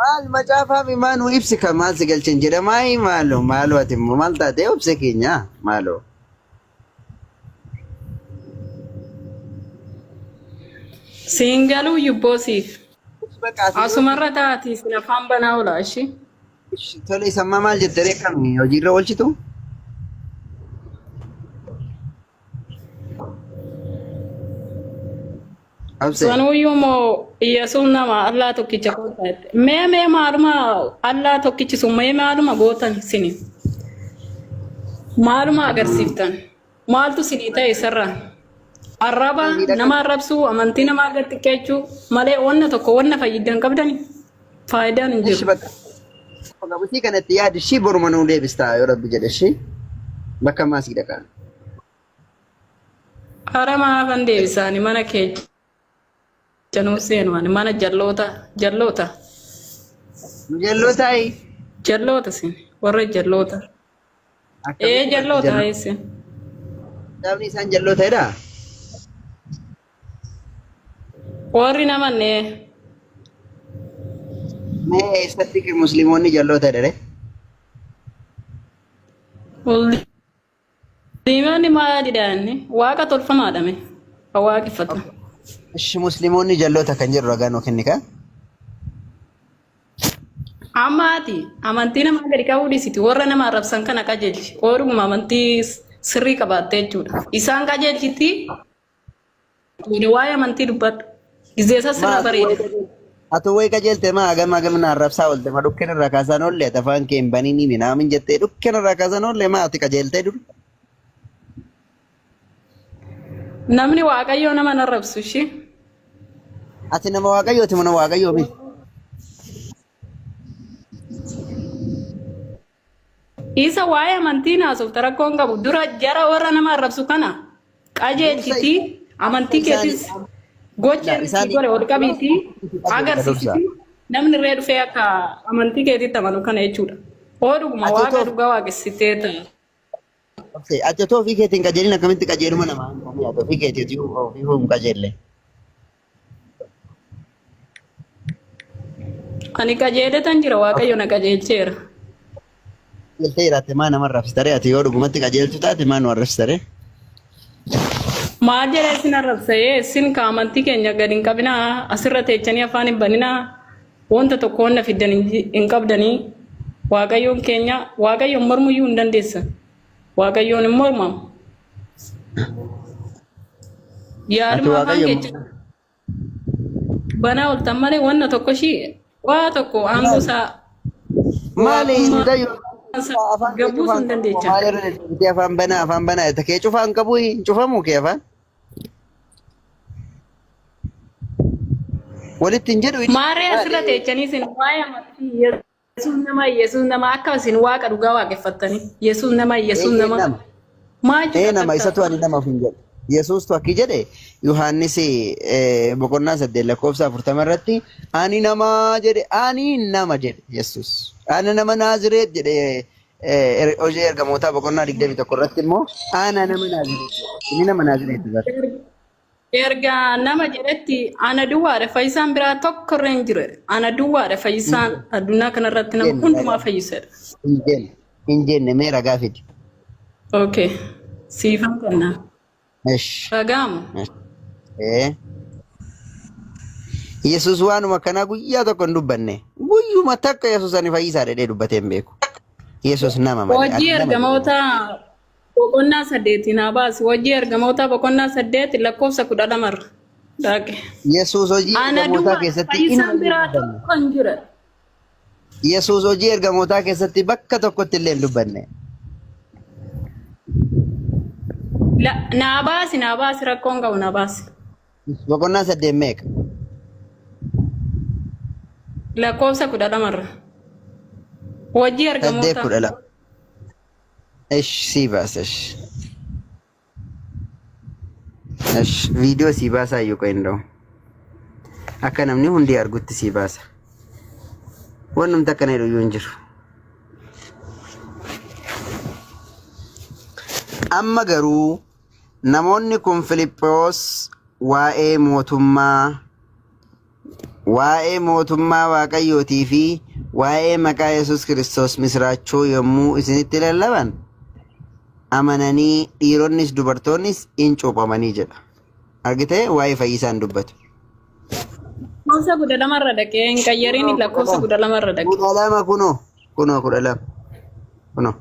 Speaker 1: Maal macaafaa fi maa nuu ibsi kan maal si galchen jedha maayi maaloo maaloo ati immoo maal taatee obse keenya maaloo.
Speaker 7: Siin galuu yubboo siif.
Speaker 1: Bakka asii
Speaker 7: Asumarra taati sin afaan banaa oola ishii.
Speaker 1: Tole isa ammaa maal jette ree kami hojiirra oolchitu? Obse.
Speaker 7: Sanuyyuu moo Iyyasuus nama Allaa tokkicha goota jette. Mee mee maaluma Allaa tokkichi sun mee maaluma gootan sini? Maaluma agarsiiftan? Maaltu sinii ta'e isarraa? Arraba nama arrabsuu, amantii namaa gad xiqqeechuu malee wanna tokko wanna fayyiddan qabdani faayidaan hin
Speaker 1: Ishi
Speaker 7: jiru.
Speaker 1: bakka. Qabusii kanatti yaadi ishii boruma nuu deebistaa yoo rabbi jedhe ishii bakka maasii dhaqaa.
Speaker 7: Hara maafan deebisaani mana kee januu seenu ani mana jalloota jalloota
Speaker 1: Nu jalloo taa'i.
Speaker 7: jalloota sin warra jalloota. Ee jalloota isin.
Speaker 1: Kitaabni isaan jalloo ta'edha.
Speaker 7: Warri namannee
Speaker 1: Mee eessatti musliimoonni jalloo ta'edha ree?
Speaker 7: Musliimonni maalidha inni? Waaqa tolfamaadha mee? Kan waaqeffatan.
Speaker 1: Ishi musliimoonni jalloota kan jedhu ragaa nuu kenni kaa.
Speaker 7: Amma ati amantii namaa gadi qabuu dhiisiti warra nama arrabsan kana qajeelchi. Oodhuma amantii sirrii qabaatte jechuudha. Isaan qajeelchiti waa'ee amantii dubbadhu. Gizeessa sirra bareeda.
Speaker 1: Ati wayi qajeelte maa hagam hagam na arrabsaa oolte ma dhukkeen irraa kaasaan oolle ati afaan kee hin baniin minaamin jettee dhukkeen irraa kaasaan oolle maa ati qajeeltee dur.
Speaker 7: Namni waaqayyoo nama hin arrabsu ishii.
Speaker 1: Ati nama waaqayyooti mana waaqayyoo miti.
Speaker 7: Isa waa'ee amantii naasofta rakkoon qabu dura jara warra nama arrabsu kana qajeelchiti amantii keetis gocha inni sii godhe ol qabiitii agarsiisiti namni irree dhufee akka amantii keetitti amanu kana jechuudha. Hoo dhuguma
Speaker 1: Ati
Speaker 7: waaqa
Speaker 1: otoo
Speaker 7: dhugaa waaqessitee ta'a.
Speaker 1: Ati otoo ofii keetiin qajeelin akkamitti qajeeluma namaa hin taane ati ofii keetii ofii hin qajeelle.
Speaker 7: Ani qajeeletan jira waaqayyo na qajeelcheera.
Speaker 1: Qajeeltee jiraatte maa nama arrabsitare ati yoo dhugumatti qajeeltu taate maa nu arrabsitare?
Speaker 7: Maal jedhee isin arrabsa'ee isin ka amantii keenya gadi hin qabinaa asirra teechanii afaan hin baninaa wanta tokko wanna fiddan hin qabdanii waaqayyoon keenya waaqayyoon mormuyyuu hin dandeessan waaqayyoon hin mormamu.
Speaker 1: Ati
Speaker 7: Yaaduma afaan
Speaker 1: waaqayyoon
Speaker 7: keenya banaa ooltan malee wanna tokko ishii waa tokko aangoo isaa
Speaker 1: maali
Speaker 7: waaqummaa
Speaker 1: mucayyoo Afaan kee
Speaker 7: Gabbuu
Speaker 1: cufaan
Speaker 7: sun
Speaker 1: qabu
Speaker 7: dandeechaa.
Speaker 1: maal irra deddeebitee afaan banaa afaan banaa jetta kee cufaan qabu hin cufamu kee afaan walitti hin jedhu
Speaker 7: Maarree asirra teechanii isin waa'ee amantii Yesuus nama Yesuus nama akka isin waaqa dhugaa waaqeffattanii Yesuus nama Yesuus
Speaker 1: Eeyyee
Speaker 7: nama
Speaker 1: nama.
Speaker 7: maa
Speaker 1: Ee
Speaker 7: jechuudha
Speaker 1: nama
Speaker 7: takka
Speaker 1: isatu ani nama hin jedhu. Yesuustu akki jedhe Yohaannis boqonnaa 8 lakkoofsa 40 irratti ani nama jedhe ani nama jedhe Yesuus. Ana nama Naazireet jedhe hojii ergamootaa boqonnaa 21 irratti immoo ana nama Naazireet jedhe. Inni nama Naazireet bara.
Speaker 7: Erga nama jedhetti ana duwwaadha fayyisaan biraa tokko irra hin jiru. Ana duwwaadha fayyisaan addunyaa kanarratti nama
Speaker 1: Jenne
Speaker 7: hundumaa
Speaker 1: ragaa.
Speaker 7: fayyisedha.
Speaker 1: Hin jenne. Hin jenne mee ragaa fidi.
Speaker 7: Okay. Siifan kenna.
Speaker 1: Esh.
Speaker 7: Ragaamu.
Speaker 1: Esh. Ee. Yesuus waanuma kanaa guyyaa tokko hin dubbanne. Guyyuma takka Yesuus ani fayyisaa jedhee dubbatee hin beeku. Yesuus nama malee
Speaker 7: Hojii
Speaker 1: ani nama jedhee.
Speaker 7: ergamoota boqonnaa saddeetiin haa baasu. Hojii ergamoota boqonnaa 8 lakkoofsa 12 irra. Dhaqe.
Speaker 1: Yesuus hojii
Speaker 7: Ana
Speaker 1: ergamootaa
Speaker 7: duwwaa
Speaker 1: keessatti
Speaker 7: fayyisaan
Speaker 1: inuma
Speaker 7: biraa
Speaker 1: dubbanne.
Speaker 7: tokko hin jiru.
Speaker 1: Yesuus hojii ergamootaa keessatti bakka tokkotti illee hin dubbanne.
Speaker 7: Naa baasi naa baasi rakkoon qabu naa baasi.
Speaker 1: Boqonnaa 8 meeqa?
Speaker 7: Lakkoofsa 12 irra. Hojii
Speaker 1: 8
Speaker 7: ergamootaa.
Speaker 1: 12. Esh sii baasa esh. Esh viidiyoo sii baasaa iyyuu qoy hin Akka namni hundi argutti sii baasa. Wannumti akkana jedhu iyyuu hin jiru. Amma garuu namoonni kun Filiphos waa'ee mootummaa Waa'ee mootummaa Waaqayyootii fi waa'ee maqaa Yesuus Kiristoos misiraachoo yommuu isinitti lallaban amananii dhiironnis dubartoonnis in cuuphamanii jedha. Argitee waa'ee fayyisaa hin dubbatu.
Speaker 7: Lakkoofsa 12 irra dhaqee hin qayyariin
Speaker 1: Kunoo kudha
Speaker 7: lakkoofsa
Speaker 1: lama.
Speaker 7: 12 irra dhaqe.
Speaker 1: 12 kunoo kunoo 12 kunoo.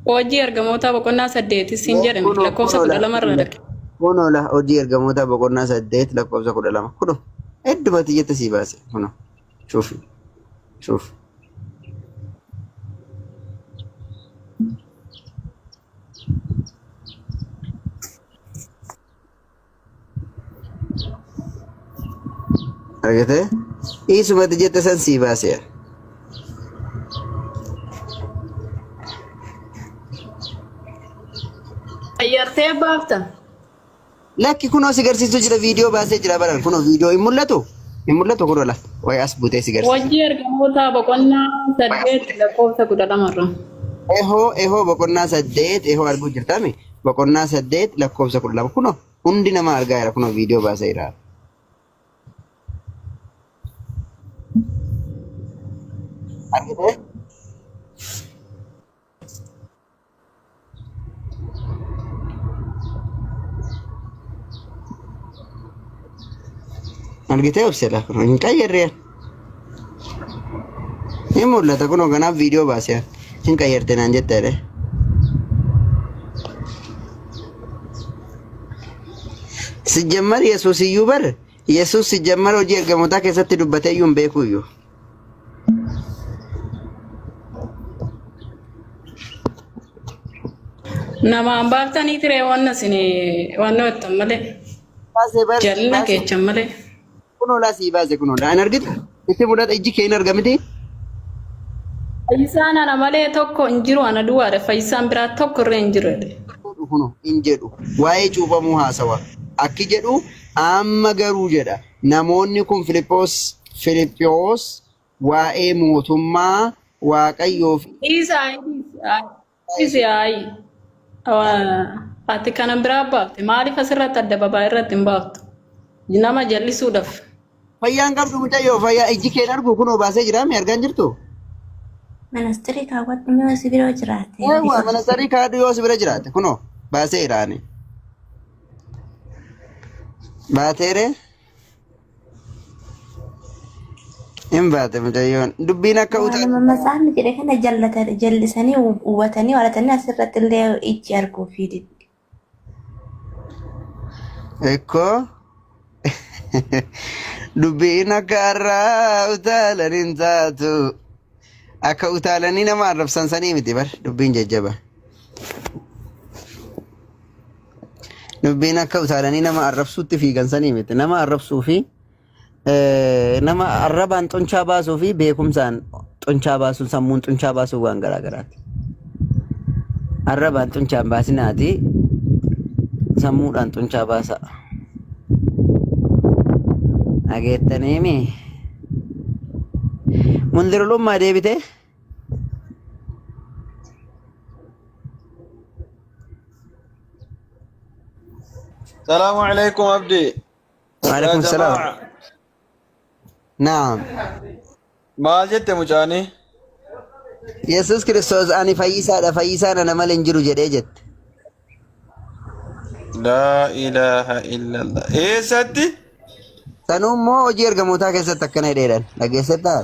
Speaker 7: Hojii ergamootaa boqonnaa 8 siin jedhame
Speaker 1: Kunoo
Speaker 7: lakkoofsa
Speaker 1: kunoo
Speaker 7: kudha
Speaker 1: la
Speaker 7: lama irra dhaqe.
Speaker 1: kunoo la hojii ergamootaa boqonnaa 8 lakkoofsa 12 kunoo heddumatti jette sii baase kunoo shuufi shuufi. Argitee? Dhiisumatti jette san sii baase.
Speaker 7: Fayyartee baafta.
Speaker 1: Lakki kunoo si garsiisuu jira viidiyoo baasee jira baran kunoo viidiyoo hin mul'atu hin mul'atu kunoo la wayi as butee si garsiisa.
Speaker 7: Hojii ergamootaa boqonnaa 8 lakkoofsa 12 irra.
Speaker 1: Ehoo ehoo boqonnaa 8 ehoo arguu jirtami boqonnaa 8 lakkoofsa 12 kunoo Hundi nama argaa jira kunoo viidiyoo baasee jira. Argitee? Argitee obsedha kunoo hin qayyarree. Ni mul'ata kunoo kanaaf viidiyoo baasee hin qayyarte naan jette jedhee. Sijjammar Yesuus iyyuu bar Yesuus sijjammar hojii ergamootaa keessatti dubbatee iyyuu hin beeku iyyuu.
Speaker 7: Namaan baaftanii tiree waan isin waan jettan malee.
Speaker 1: Baasee bar
Speaker 7: Jal'ina
Speaker 1: baasee
Speaker 7: keechan malee.
Speaker 1: Kunoo laa sii baase kunoo laa hin argitu. Itti mudata ijji kee hin argamiti.
Speaker 7: Fayyisaan ana malee tokko hin jiru ana duwwaadha fayyisaan biraa tokko irra hin jiru jedhe.
Speaker 1: Jedhu kunoo hin jedhu. Waa'ee cuuphamuu haasawa. Akki jedhu amma garuu jedha. Namoonni kun Filiphos Filiphiyoos waa'ee mootummaa Waaqayyoo fi
Speaker 7: Dhiisa dhiisi ayi. Ati kana biraa baafte maaliif asirratti adda babaa irratti hin baaftu? Nama jallisuudhaaf.
Speaker 1: Fayyaan qabdu mucayyoo fayyaa ijji kee hin argu kunoo baasee jira mi argaan jirtu?
Speaker 8: Manastirii kaawwadhu mee si bira jiraate.
Speaker 1: Eewwa manastarii kaadhu yoo si bira jiraate kunoo baasee jira ani. Baateere Hin baate mucayyoon. Dubbiin akka utaa.
Speaker 8: Waanuma matsaafni jedhe kana jallatan jallisanii hubatanii walatanii asirratti illee ijji arguu fi didde.
Speaker 1: Ekkoo. Dubbiin akka har'aa utaalan hin taatu. Akka utaalanii nama arrabsan sanii miti bar dubbiin jajjaba. Dubbiin akka utaalanii nama arrabsuutti fiigan sanii miti. Nama arrabsuu fi nama arrabaan xunchaa baasuu fi beekumsaan xunchaa baasuu sammuun xunchaa baasuu waan garaa garaati. Arrabaan xunchaan baasinaati sammuudhaan xunchaa baasa. Dhageettaniimi. Mundirulummaa deebite.
Speaker 9: Salaamu alaikum Abdi. Yaa
Speaker 1: Waalaikum salaam.
Speaker 9: jamaa.
Speaker 1: Naam.
Speaker 9: Maal jette mucaani?
Speaker 1: Yesuus Kiristoos ani fayyisaadha fayyisaan ana malee hin jiru jedhee jette.
Speaker 9: Laa ilaaha illallah. Eessatti?
Speaker 1: Sanuu immoo hojii ergamootaa keessatti akkana jedheedhaan dhageessettaa?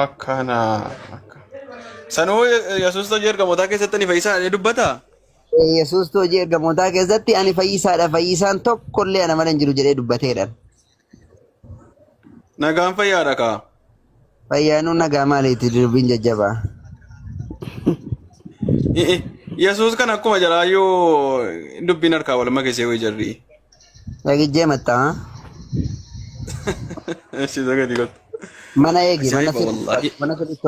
Speaker 9: Akkana. Sanuu Yesuus hojii ergamootaa keessatti ani fayyisaa jedhee dubbataa?
Speaker 1: Yesuustu hojii ergamootaa keessatti ani fayyisaadha fayyisaan tokkollee ana malee hin jiru jedhee dubbateedhaan.
Speaker 9: Nagaan fayyaadha kaa.
Speaker 1: Fayyaanuu nagaa maaliiti dubbiin jajjabaa.
Speaker 9: Yesuus kan akkuma jalaayyuu dubbiin harkaa wal makisee wayii jarri.
Speaker 1: Dhagijjee maxxaa.
Speaker 9: Eshi sagalee kottu.
Speaker 1: Mana eegi mana
Speaker 9: Ajaa'iba wallaahi.
Speaker 1: mana sirriitti.